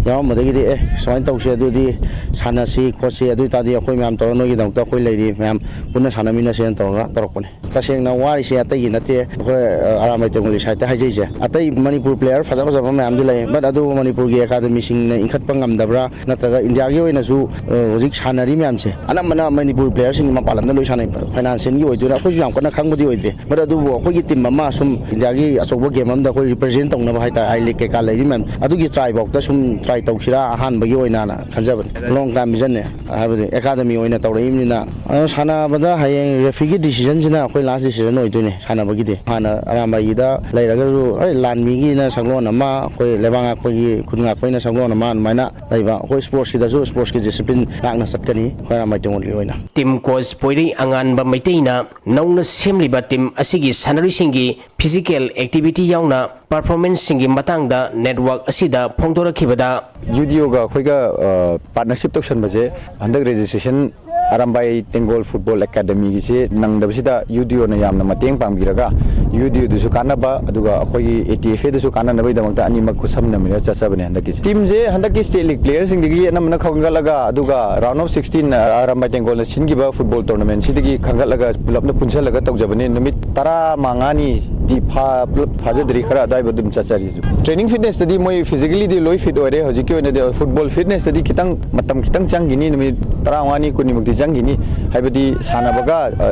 ꯌꯥꯎꯔꯝꯕꯗꯒꯤꯗꯤ, "ꯑꯦ, ꯁꯨꯃꯥꯏꯅ ꯇꯧꯁꯤ, ꯑꯗꯨꯗꯤ ꯁꯥꯟꯅꯁꯤ ꯈꯣꯠꯁꯤ, ꯑꯗꯨ ꯑꯣꯏ ꯇꯥꯔꯗꯤ ꯑꯩꯈꯣꯏ ꯃꯌꯥꯝ ꯇꯧꯔꯒ ꯅꯣꯏꯒꯤꯗꯃꯛꯇ ꯑꯩꯈꯣꯏ ꯂꯩꯔꯤ, ꯃꯌꯥꯝ ꯄꯨꯟꯅ ꯁꯥꯟꯅꯃꯤꯟꯅꯁꯦꯅ" ꯇꯧꯔꯒ ꯇꯧꯔꯛꯄꯅꯦ꯫ ꯇꯁꯦꯡꯅ ꯋꯥꯔꯤꯁꯦ ꯑꯇꯩꯒꯤ ꯅꯠꯇꯦ, ꯑꯩꯈꯣꯏ, ꯑ, ꯑꯔꯥꯝꯕꯥꯏ ꯇꯦꯡꯒꯣꯜꯒꯤ ꯁꯥꯏꯠꯇ ꯍꯥꯏꯖꯩꯁꯦ꯫ ꯑꯇꯩ ꯃꯅꯤꯄꯨꯔ ꯄ꯭ꯂꯦꯌꯔ ꯐꯖ ꯐꯖꯕ ꯃꯌꯥꯝꯗꯤ ꯂꯩ, ꯕꯠ ꯑꯗꯨꯕꯨ ꯃꯅꯤꯄꯨꯔꯒꯤ ꯑꯦꯀꯥꯗꯃꯤꯁꯤꯡꯅ ꯏꯟꯈꯠꯄ ꯉꯝꯗꯕ꯭ꯔꯥ, ꯅꯠꯇ꯭ꯔꯒ ꯏꯟꯗꯤꯌꯥꯒꯤ ꯑꯣꯏꯅꯁꯨ, ꯑ, ꯍꯧꯖꯤꯛ ꯁꯥꯟꯅꯔꯤ ꯃꯌꯥꯝꯁꯦ ꯑꯅꯝꯕꯅ ꯃꯅꯤꯄꯨꯔ ꯄ꯭ꯂꯦꯌꯔꯁꯤꯡ ꯃꯄꯥꯟ ꯂꯝꯗ ꯂꯣꯏ ꯁꯥꯟꯅꯩ꯫ ꯐꯥꯏꯅꯥꯟꯁꯤꯌꯦꯜꯒꯤ ꯑꯣꯏꯗꯣꯏꯔꯥ, ꯑꯩꯈꯣꯏꯁꯨ ꯌꯥꯝ ꯀꯟꯅ ꯈꯪꯕꯗꯤ ꯑꯣꯏꯗꯦ, ꯕꯠ ꯑꯗꯨꯕꯨ ꯑꯩꯈꯣꯏꯒꯤ ꯇꯤꯝ ꯑꯃ ꯁꯨꯝ ꯏꯟꯗꯤꯌꯥꯒꯤ ꯑꯆꯧꯕ ꯒꯦꯝ ꯑꯃꯗ ꯑꯩꯈꯣꯏ ꯔꯤꯄ꯭ꯔꯖꯦꯟ ꯇꯧꯅꯕ ꯍꯥꯏꯇꯥꯔꯦ, ꯑꯥꯏ ꯂꯤꯒ ꯀꯩꯀꯥ ꯂꯩꯔꯤ ꯃꯌꯥꯝ ꯑꯗꯨꯒꯤ ꯇ꯭ꯔꯥꯏꯐꯥꯎꯗ ꯁꯨꯝ ꯇ꯭ꯔꯥꯏ ꯇꯧꯁꯤꯔꯥ ꯑꯍꯥꯟꯕꯒꯤ ꯑꯣꯏꯅꯅ ꯈꯟꯖꯕꯅꯦ꯫ Long time ꯚꯤꯖꯟꯅꯦ꯫ ꯍꯥꯏꯕꯗꯤ ꯑꯦꯀꯥꯗꯃꯤ ꯑꯣꯏꯅ ꯇꯧꯔꯛꯏꯕꯅꯤꯅ, ꯑꯗꯣ ꯁꯥꯟꯅꯕꯗ ꯍꯌꯦꯡ ꯔꯦꯐ꯭ꯔꯤꯒꯤ ꯗꯤꯁꯤꯖꯟꯁꯤꯅ ꯑꯩꯈꯣꯏ ꯂꯥꯁ ꯗꯤꯁꯤꯖꯟ ꯑꯣꯏꯗꯣꯏꯅꯦ ꯁꯥꯟꯅꯕꯒꯤꯗꯤ꯫ ꯍꯥꯟꯅ ꯑꯔꯥꯝꯕꯥꯏꯒꯤꯗ ꯂꯩꯔꯒꯁꯨ, ꯑꯩ ꯂꯥꯟꯃꯤꯒꯤꯅ ꯁꯛꯂꯣꯟ ꯑꯃ, ꯑꯩꯈꯣꯏ ꯂꯩꯕꯥꯛ ꯉꯥꯛꯄꯒꯤ, ꯈꯨꯟ ꯉꯥꯛꯄꯒꯤꯅ ꯁꯛꯂꯣꯟ ꯑꯃ, ꯑꯗꯨꯃꯥꯏꯅ ꯂꯩꯕ꯫ ꯑꯩꯈꯣꯏ ꯁ꯭ꯄꯣꯔꯠꯁꯀꯤꯗꯁꯨ ꯁ꯭ꯄꯣꯔꯠꯁꯀꯤ ꯗꯤꯁꯤꯄ꯭ꯂꯤꯟ ꯉꯥꯛꯅ ꯆꯠꯀꯅꯤ ꯑꯩꯈꯣꯏ ꯑꯔꯥꯝꯕꯥꯏ ꯇꯦꯡꯒꯣꯜꯒꯤ ꯑꯣꯏꯅ꯫ ꯇꯤꯝ ꯀꯣꯆ ꯄꯣꯏꯔꯩ ꯑꯉꯥꯟꯕ ꯃꯩꯇꯩꯅ ꯅꯧꯅ ꯁꯦꯝꯂꯤꯕ ꯇꯤꯝ ꯑꯁꯤꯒꯤ ꯁꯥꯟꯅꯔꯣꯏꯁꯤꯡꯒꯤ ꯐꯤꯖꯤꯀꯦꯜ ꯑꯦꯛꯇꯤꯚꯤꯇꯤ ꯌꯥꯎꯅ ꯄꯔꯐꯣꯔꯃꯦꯟꯁꯁꯤꯡꯒꯤ ꯃꯇꯥꯡꯗ ꯅꯦꯠꯋꯥꯔꯛ ꯑꯁꯤꯗ ꯐꯣꯡꯗꯣꯔꯛꯈꯤꯕꯗ, ꯌꯨ ꯗꯤ ꯑꯣꯒ ꯑꯩꯈꯣꯏꯒ, ꯑ, ꯄꯥꯔꯠꯅꯔꯁꯤꯞ ꯇꯧꯁꯟꯕꯁꯦ ꯍꯟꯗꯛ ꯔꯦꯖꯤꯁꯇ꯭ꯔꯦꯁꯟ ꯑꯔꯥꯝꯕꯥꯏ ꯇꯦꯡꯒꯣꯜ ꯐꯨꯠꯕꯣꯜ ꯑꯦꯀꯥꯗꯃꯤꯒꯤꯁꯦ ꯅꯪꯗꯕꯁꯤꯗ ꯌꯨ ꯗꯤ ꯑꯣꯅ ꯌꯥꯝꯅ ꯃꯇꯦꯡ ꯄꯥꯡꯕꯤꯔꯒ, ꯌꯨ ꯗꯤ ꯑꯣꯗꯁꯨ ꯀꯥꯟꯅꯕ, ꯑꯗꯨꯒ ꯑꯩꯈꯣꯏꯒꯤ ꯑꯦ ꯇꯤ ꯑꯦꯐ ꯑꯦꯗꯁꯨ ꯀꯥꯟꯅꯅꯕꯒꯤꯗꯃꯛꯇ ꯑꯅꯤꯃꯛ ꯈꯨꯠꯁꯝꯅꯃꯤꯟꯅ ꯆꯠꯆꯕꯅꯦ ꯍꯟꯗꯛꯀꯤꯁꯦ꯫ ꯇꯤꯝꯁꯦ ꯍꯟꯗꯛꯀꯤ ꯁ꯭ꯇꯦꯠ ꯂꯤꯒ ꯄ꯭ꯂꯦꯌꯔꯁꯤꯡꯗꯒꯤ ꯑꯅꯝꯕꯅ ꯈꯟꯒꯠꯂꯒ, ꯑꯗꯨꯒ ꯔꯥꯎꯟ ꯑꯣꯐ ꯁꯤꯛꯁꯇꯤꯟ ꯑꯔꯥꯝꯕꯥꯏ ꯇꯦꯡꯒꯣꯜꯅ ꯁꯤꯟꯈꯤꯕ ꯐꯨꯠꯕꯣꯜ ꯇꯣꯔꯅꯥꯃꯦꯟꯁꯤꯗꯒꯤ ꯈꯟꯒꯠꯂꯒ ꯄꯨꯂꯞꯅ ꯄꯨꯟꯁꯤꯜꯂꯒ ꯇꯧꯖꯕꯅꯦ꯫ ꯅꯨꯃꯤꯠ ꯇꯔꯥ ꯃꯉꯥꯅꯤ ꯇꯤ ꯐꯥ-, ꯄꯨꯂꯞ ꯐꯥꯖꯗ꯭ꯔꯤ, ꯈꯔ ꯑꯗꯨꯋꯥꯏꯕ ꯑꯗꯨꯝ ꯆꯠꯆꯔꯤ ꯍꯧꯖꯤꯛ꯫ Training fitness ꯇꯗꯤ ꯃꯣꯏ physically ꯗꯤ ꯂꯣꯏ fit ꯑꯣꯏꯔꯦ꯫ ꯍꯧꯖꯤꯛꯀꯤ ꯑꯣꯏꯅꯗꯤ football fitness ꯇꯗꯤ ꯈꯤꯇꯪ ꯃꯇꯝ ꯈꯤꯇꯪ ꯆꯪꯈꯤꯅꯤ, ꯅꯨꯃꯤꯠ ꯇꯔꯥꯃꯉꯥꯅꯤ ꯀꯨꯟꯅꯤꯃꯨꯛꯇꯤ ꯆꯪꯈꯤꯅꯤ꯫ ꯍꯥꯏꯕꯗꯤ ꯁꯥꯟꯅꯕꯒ, ꯑ,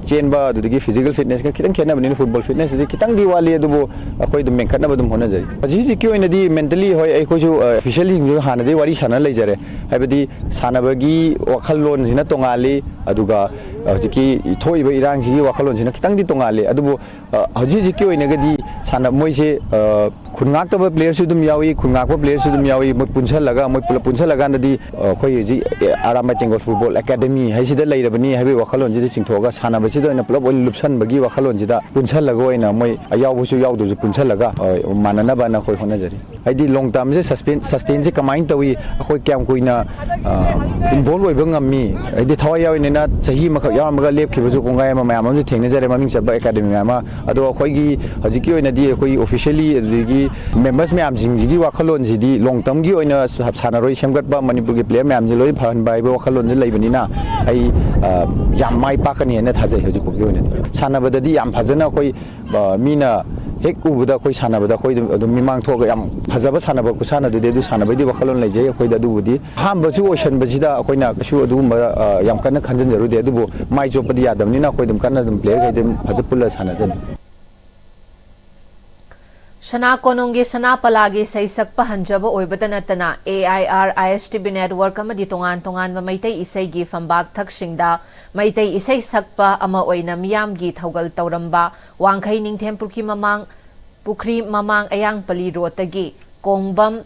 ꯆꯦꯟꯕ, ꯑꯗꯨꯗꯒꯤ physical fitness ꯀ ꯈꯤꯇꯪ ꯈꯦꯠꯅꯕꯅꯤꯅ football fitness ꯇꯗꯤ ꯈꯤꯇꯪꯗꯤ ꯋꯥꯠꯂꯤ, ꯑꯗꯨꯕꯨ ꯑꯩꯈꯣꯏ ꯑꯗꯨꯝ ꯃꯦꯟꯈꯠꯅꯕ ꯑꯗꯨꯝ ꯍꯣꯠꯅꯖꯔꯤ꯫ ꯍꯧꯖꯤꯛ ꯍꯧꯖꯤꯛꯀꯤ ꯑꯣꯏꯅꯗꯤ mentally ꯍꯣꯏ, ꯑꯩꯈꯣꯏꯁꯨ, ꯑ, official ꯁꯤꯡꯁꯨ ꯍꯥꯟꯅꯗꯩ ꯋꯥꯔꯤ ꯁꯥꯟꯅ ꯂꯩꯖꯔꯦ꯫ ꯍꯥꯏꯕꯗꯤ ꯁꯥꯟꯅꯕꯒꯤ ꯋꯥꯈꯜꯂꯣꯟꯁꯤꯅ ꯇꯣꯉꯥꯜꯂꯤ, ꯑꯗꯨꯒ ꯍꯧꯖꯤꯛꯀꯤ ꯊꯣꯛꯏꯕ ꯏꯔꯥꯡꯁꯤꯒꯤ ꯋꯥꯈꯜꯂꯣꯟꯁꯤꯅ ꯈꯤꯇꯪꯗꯤ ꯇꯣꯉꯥꯜꯂꯤ꯫ ꯑꯗꯨꯕꯨ, ꯑ, ꯍꯧꯖꯤꯛ ꯍꯧꯖꯤꯛꯀꯤ ꯑꯣꯏꯅꯒꯗꯤ ꯁꯥꯟꯅ-, ꯃꯣꯏꯁꯦ, ꯑ, ꯈꯨꯟ ꯉꯥꯛꯇꯕ player ꯁꯨ ꯑꯗꯨꯝ ꯌꯥꯎꯏ, ꯈꯨꯟ ꯉꯥꯛꯄ player ꯁꯨ ꯑꯗꯨꯝ ꯌꯥꯎꯏ꯫ ꯃꯣꯏ ꯄꯨꯟꯁꯜꯂꯒ, ꯃꯣꯏ ꯄꯨꯂꯞ ꯄꯨꯟꯁꯜꯂꯀꯥꯟꯗꯗꯤ, ꯑ, ꯑꯩꯈꯣꯏ ꯍꯧꯖꯤꯛ, ꯑ, ꯑꯔꯥꯝꯕꯥꯏ ꯇꯦꯡꯒꯣꯜ Football Academy ꯍꯥꯏꯁꯤꯗ ꯂꯩꯔꯕꯅꯤ ꯍꯥꯏꯕꯒꯤ ꯋꯥꯈꯜꯂꯣꯟꯁꯤꯗ ꯆꯤꯡꯊꯣꯛꯑꯒ, ꯁꯥꯟꯅꯕꯁꯤꯗ ꯑꯣꯏꯅ ꯄꯨꯂꯞ ꯑꯣꯏꯅ ꯂꯨꯞꯁꯟꯕꯒꯤ ꯋꯥꯈꯜꯂꯣꯟꯁꯤꯗ ꯄꯨꯟꯁꯜꯂꯒ ꯑꯣꯏꯅ ꯃꯣꯏ ꯑꯌꯥꯎꯕꯁꯨ ꯌꯥꯎꯗꯕꯁꯨ ꯄꯨꯟꯁꯜꯂꯒ, ꯑ, ꯃꯥꯟꯅꯅꯕꯅ ꯑꯩꯈꯣꯏ ꯍꯣꯠꯅꯖꯔꯤ꯫ ꯍꯥꯏꯗꯤ long term ꯁꯦ sustain, sustain ꯁꯦ ꯀꯃꯥꯏꯅ ꯇꯧꯏ, ꯑꯩꯈꯣꯏ ꯀꯌꯥꯝ ꯀꯨꯏꯅ, ꯑ, involve ꯑꯣꯏꯕ ꯉꯝꯃꯤ, ꯍꯥꯏꯗꯤ ꯊꯋꯥꯏ ꯌꯥꯎꯔꯤꯅꯤꯅ ꯆꯍꯤ ꯑꯃꯈꯛ ꯌꯥꯎꯔꯝꯃꯒ ꯂꯦꯞꯈꯤꯕꯁꯨ ꯀꯣꯡꯒꯥꯏ ꯑꯃ ꯃꯌꯥꯝ ꯑꯃꯁꯨ ꯊꯦꯡꯅꯖꯔꯦ, ꯃꯃꯤꯡ ꯆꯠꯄ academy ꯃꯌꯥꯝ ꯑꯃ꯫ ꯑꯗꯣ ꯑꯩꯈꯣꯏꯒꯤ ꯍꯧꯖꯤꯛꯀꯤ ꯑꯣꯏꯅꯗꯤ ꯑꯩꯈꯣꯏ officially ꯑꯗꯨꯗꯒꯤ members ꯃꯌꯥꯝꯁꯤꯡꯁꯤꯒꯤ ꯋꯥꯈꯜꯂꯣꯟꯁꯤꯗꯤ long term ꯒꯤ ꯑꯣꯏꯅ ꯁꯥꯟꯅꯔꯣꯏ ꯁꯦꯝꯒꯠꯄ, ꯃꯅꯤꯄꯨꯔꯒꯤ player ꯃꯌꯥꯝꯁꯤ ꯂꯣꯏ ꯐꯍꯟꯕ ꯍꯥꯏꯕ ꯋꯥꯈꯜꯂꯣꯟꯁꯤ ꯂꯩꯕꯅꯤꯅ ꯑꯩ, ꯑ, ꯌꯥꯝ ꯃꯥꯏ ꯄꯥꯛꯀꯅꯤ ꯍꯥꯏꯅ ꯊꯥꯖꯩ ꯍꯧꯖꯤꯛꯐꯥꯎꯒꯤ ꯑꯣꯏꯅꯗꯤ꯫ ꯁꯥꯟꯅꯕꯗꯗꯤ ꯌꯥꯝ ꯐꯖꯅ ꯑꯩꯈꯣꯏ, ꯑ, ꯃꯤꯅ ꯍꯦꯛ ꯎꯕꯗ ꯑꯩꯈꯣꯏ ꯁꯥꯟꯅꯕꯗ ꯑꯩꯈꯣꯏ ꯑꯗꯨꯝ, ꯑꯗꯨꯝ ꯃꯤꯃꯥꯡ ꯊꯣꯛꯑꯒ ꯌꯥꯝ ꯐꯖꯕ ꯁꯥꯟꯅꯕ ꯈꯨꯁꯥꯟꯅꯗꯨꯗꯤ ꯑꯗꯨ ꯁꯥꯟꯅꯕꯩꯗꯤ ꯋꯥꯈꯜꯂꯣꯟ ꯂꯩꯖꯩ ꯑꯩꯈꯣꯏꯗ꯫ ꯑꯗꯨꯕꯨꯗꯤ ꯑꯍꯥꯟꯕꯁꯨ ꯑꯣꯏꯁꯟꯕꯁꯤꯗ ꯑꯩꯈꯣꯏꯅ ꯀꯩꯁꯨ ꯑꯗꯨꯒꯨꯝꯕ, ꯑ, ꯌꯥꯝ ꯀꯟꯅ ꯈꯟꯖꯤꯟꯖꯔꯨꯗꯦ꯫ ꯑꯗꯨꯕꯨ ꯃꯥꯏ ꯆꯣꯞꯄꯗꯤ ꯌꯥꯗꯕꯅꯤꯅ ꯑꯩꯈꯣꯏ ꯑꯗꯨꯝ ꯀꯟꯅ ꯑꯗꯨꯝ player ꯈꯩꯗꯤ ꯑꯗꯨꯝ ꯐꯖ ꯄꯨꯜꯂ ꯁꯥꯟꯅꯖꯅꯤ꯫ ꯁꯅꯥ ꯀꯣꯅꯨꯡꯒꯤ ꯁꯅꯥ ꯄꯂꯥꯒꯤ ꯏꯁꯩ ꯁꯛꯄ ꯍꯟꯖꯕ ꯑꯣꯏꯕꯇ ꯅꯠꯇꯅ, A I R, I S T V network ꯑꯃꯗꯤ ꯇꯣꯉꯥꯟ ꯇꯣꯉꯥꯟꯕ ꯃꯩꯇꯩ ꯏꯁꯩꯒꯤ ꯐꯝꯕꯥꯛꯊꯛꯁꯤꯡꯗ ꯃꯩꯇꯩ ꯏꯁꯩ ꯁꯛꯄ ꯑꯃ ꯑꯣꯏꯅ ꯃꯤꯌꯥꯝꯒꯤ ꯊꯧꯒꯜ ꯇꯧꯔꯝꯕ ꯋꯥꯡꯈꯩ ꯅꯤꯡꯊꯦꯝ ꯄꯨꯈ꯭ꯔꯤ ꯃꯃꯥꯡ, ꯄꯨꯈ꯭ꯔꯤ ꯃꯃꯥꯡ ꯑꯌꯥꯡꯄꯜꯂꯤ ꯔꯣꯗꯇꯒꯤ ꯀꯣꯡꯕꯝ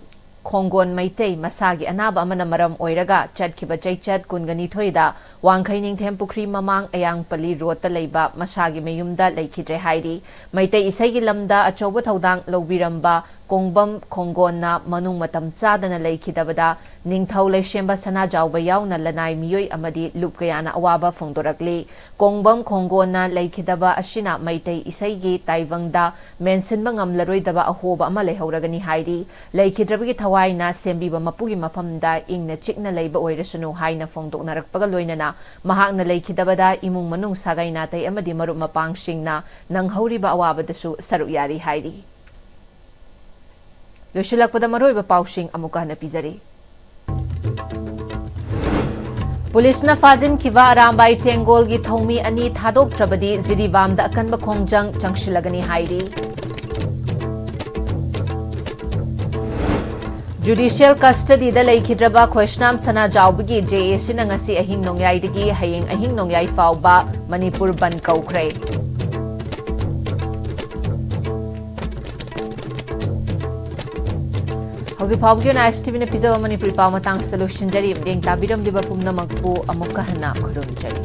ꯈꯣꯡꯒꯣꯟ ꯃꯩꯇꯩ ꯃꯁꯥꯒꯤ ꯑꯅꯥꯕ ꯑꯃꯅ ꯃꯔꯝ ꯑꯣꯏꯔꯒ ꯆꯠꯈꯤꯕ ꯆꯩꯆꯠ ꯀꯨꯟꯒ ꯅꯤꯊꯣꯏꯗ ꯋꯥꯡꯈꯩ ꯅꯤꯡꯊꯦꯝ ꯄꯨꯈ꯭ꯔꯤ ꯃꯃꯥꯡ ꯑꯌꯥꯡꯄꯜꯂꯤ ꯔꯣꯗꯇ ꯂꯩꯕ ꯃꯁꯥꯒꯤ ꯃꯌꯨꯝꯗ ꯂꯩꯈꯤꯗ꯭ꯔꯦ ꯍꯥꯏꯔꯤ꯫ ꯃꯩꯇꯩ ꯏꯁꯩꯒꯤ ꯂꯝꯗ ꯑꯆꯧꯕ ꯊꯧꯗꯥꯡ ꯂꯧꯕꯤꯔꯝꯕ ꯀꯣꯡꯕꯝ ꯈꯣꯡꯒꯣꯟꯅ ꯃꯅꯨꯡ ꯃꯇꯝ ꯆꯥꯗꯅ ꯂꯩꯈꯤꯗꯕꯗ ꯅꯤꯡꯊꯧ ꯂꯩꯁꯦꯝꯕ ꯁꯅꯥꯖꯥꯎꯕ ꯌꯥꯎꯅ ꯂꯅꯥꯏ ꯃꯤꯑꯣꯏ ꯑꯃꯗꯤ ꯂꯨꯞ ꯀꯌꯥꯅ ꯑꯋꯥꯕ ꯐꯣꯡꯗꯣꯔꯛꯂꯤ꯫ ꯀꯣꯡꯕꯝ ꯈꯣꯡꯒꯣꯟꯅ ꯂꯩꯈꯤꯗꯕ ꯑꯁꯤꯅ ꯃꯩꯇꯩ ꯏꯁꯩꯒꯤ ꯇꯥꯏꯕꯪꯗ ꯃꯦꯟꯁꯤꯟꯕ ꯉꯝꯂꯔꯣꯏꯗꯕ ꯑꯍꯣꯕ ꯑꯃ ꯂꯩꯍꯧꯔꯒꯅꯤ ꯍꯥꯏꯔꯤ꯫ ꯂꯩꯈꯤꯗ꯭ꯔꯕꯒꯤ ꯊꯋꯥꯏꯅ ꯁꯦꯝꯕꯤꯕ ꯃꯄꯨꯒꯤ ꯃꯐꯝꯗ ꯏꯪꯅ ꯆꯤꯛꯅ ꯂꯩꯕ ꯑꯣꯏꯔꯁꯅꯨ ꯍꯥꯏꯅ ꯐꯣꯡꯗꯣꯛꯅꯔꯛꯄꯒ ꯂꯣꯏꯅꯅ ꯃꯍꯥꯛꯅ ꯂꯩꯈꯤꯗꯕꯗ ꯏꯃꯨꯡ ꯃꯅꯨꯡ ꯁꯥꯒꯩ ꯅꯥꯇꯩ ꯑꯃꯗꯤ ꯃꯔꯨꯞ ꯃꯄꯥꯡꯁꯤꯡꯅ ꯅꯪꯍꯧꯔꯤꯕ ꯑꯋꯥꯕꯗꯁꯨ ꯁꯔꯨꯛ ꯌꯥꯔꯤ ꯍꯥꯏꯔꯤ꯫ ꯂꯣꯏꯁꯤꯜꯂꯛꯄꯗ ꯃꯔꯨꯑꯣꯏꯕ ꯄꯥꯎꯁꯤꯡ ꯑꯃꯨꯛꯀ ꯍꯟꯅ ꯄꯤꯖꯔꯤ꯫ ꯄꯨꯂꯤꯁꯅ ꯐꯥꯖꯤꯟꯈꯤꯕ ꯑꯔꯥꯝꯕꯥꯏ ꯇꯦꯡꯒꯣꯜꯒꯤ ꯊꯧꯃꯤ ꯑꯅꯤ ꯊꯥꯗꯣꯛꯇ꯭ꯔꯕꯗꯤ ꯖꯤꯔꯤꯕꯥꯝꯗ ꯑꯀꯟꯕ ꯈꯣꯡꯖꯪ ꯆꯪꯁꯤꯜꯂꯒꯅꯤ ꯍꯥꯏꯔꯤ꯫ ꯖꯨꯗꯤꯁꯤꯌꯦꯜ ꯀꯁꯇꯗꯤꯗ ꯂꯩꯈꯤꯗ꯭ꯔꯕ ꯈꯣꯏꯁꯅꯥꯝ ꯁꯅꯥꯖꯥꯎꯕꯒꯤ ꯖꯦ ꯑꯦ ꯁꯤꯅ ꯉꯁꯤ ꯑꯍꯤꯡ ꯅꯣꯡꯌꯥꯏꯗꯒꯤ ꯍꯌꯦꯡ ꯑꯍꯤꯡ ꯅꯣꯡꯌꯥꯏ ꯐꯥꯎꯕ ꯃꯅꯤꯄꯨꯔ ꯕꯟꯗ ꯀꯧꯈ꯭ꯔꯦ꯫ ꯍꯧꯖꯤꯛ ꯐꯥꯎꯕꯒꯤ ꯑꯣꯏꯅ ꯑꯥꯏ ꯑꯦꯁ ꯇꯤ ꯚꯤꯅ ꯄꯤꯖꯕ ꯃꯅꯤꯄꯨꯔꯤ ꯄꯥꯎ ꯃꯇꯥꯡꯁꯤꯗ ꯂꯣꯏꯁꯤꯟꯖꯔꯤ꯫ ꯃꯤꯠꯌꯦꯡ ꯇꯥꯕꯤꯔꯝꯂꯤꯕ ꯄꯨꯝꯅꯃꯛꯄꯨ ꯑꯃꯨꯛꯀ ꯍꯟꯅ ꯈꯨꯔꯨꯝꯖꯔꯤ꯫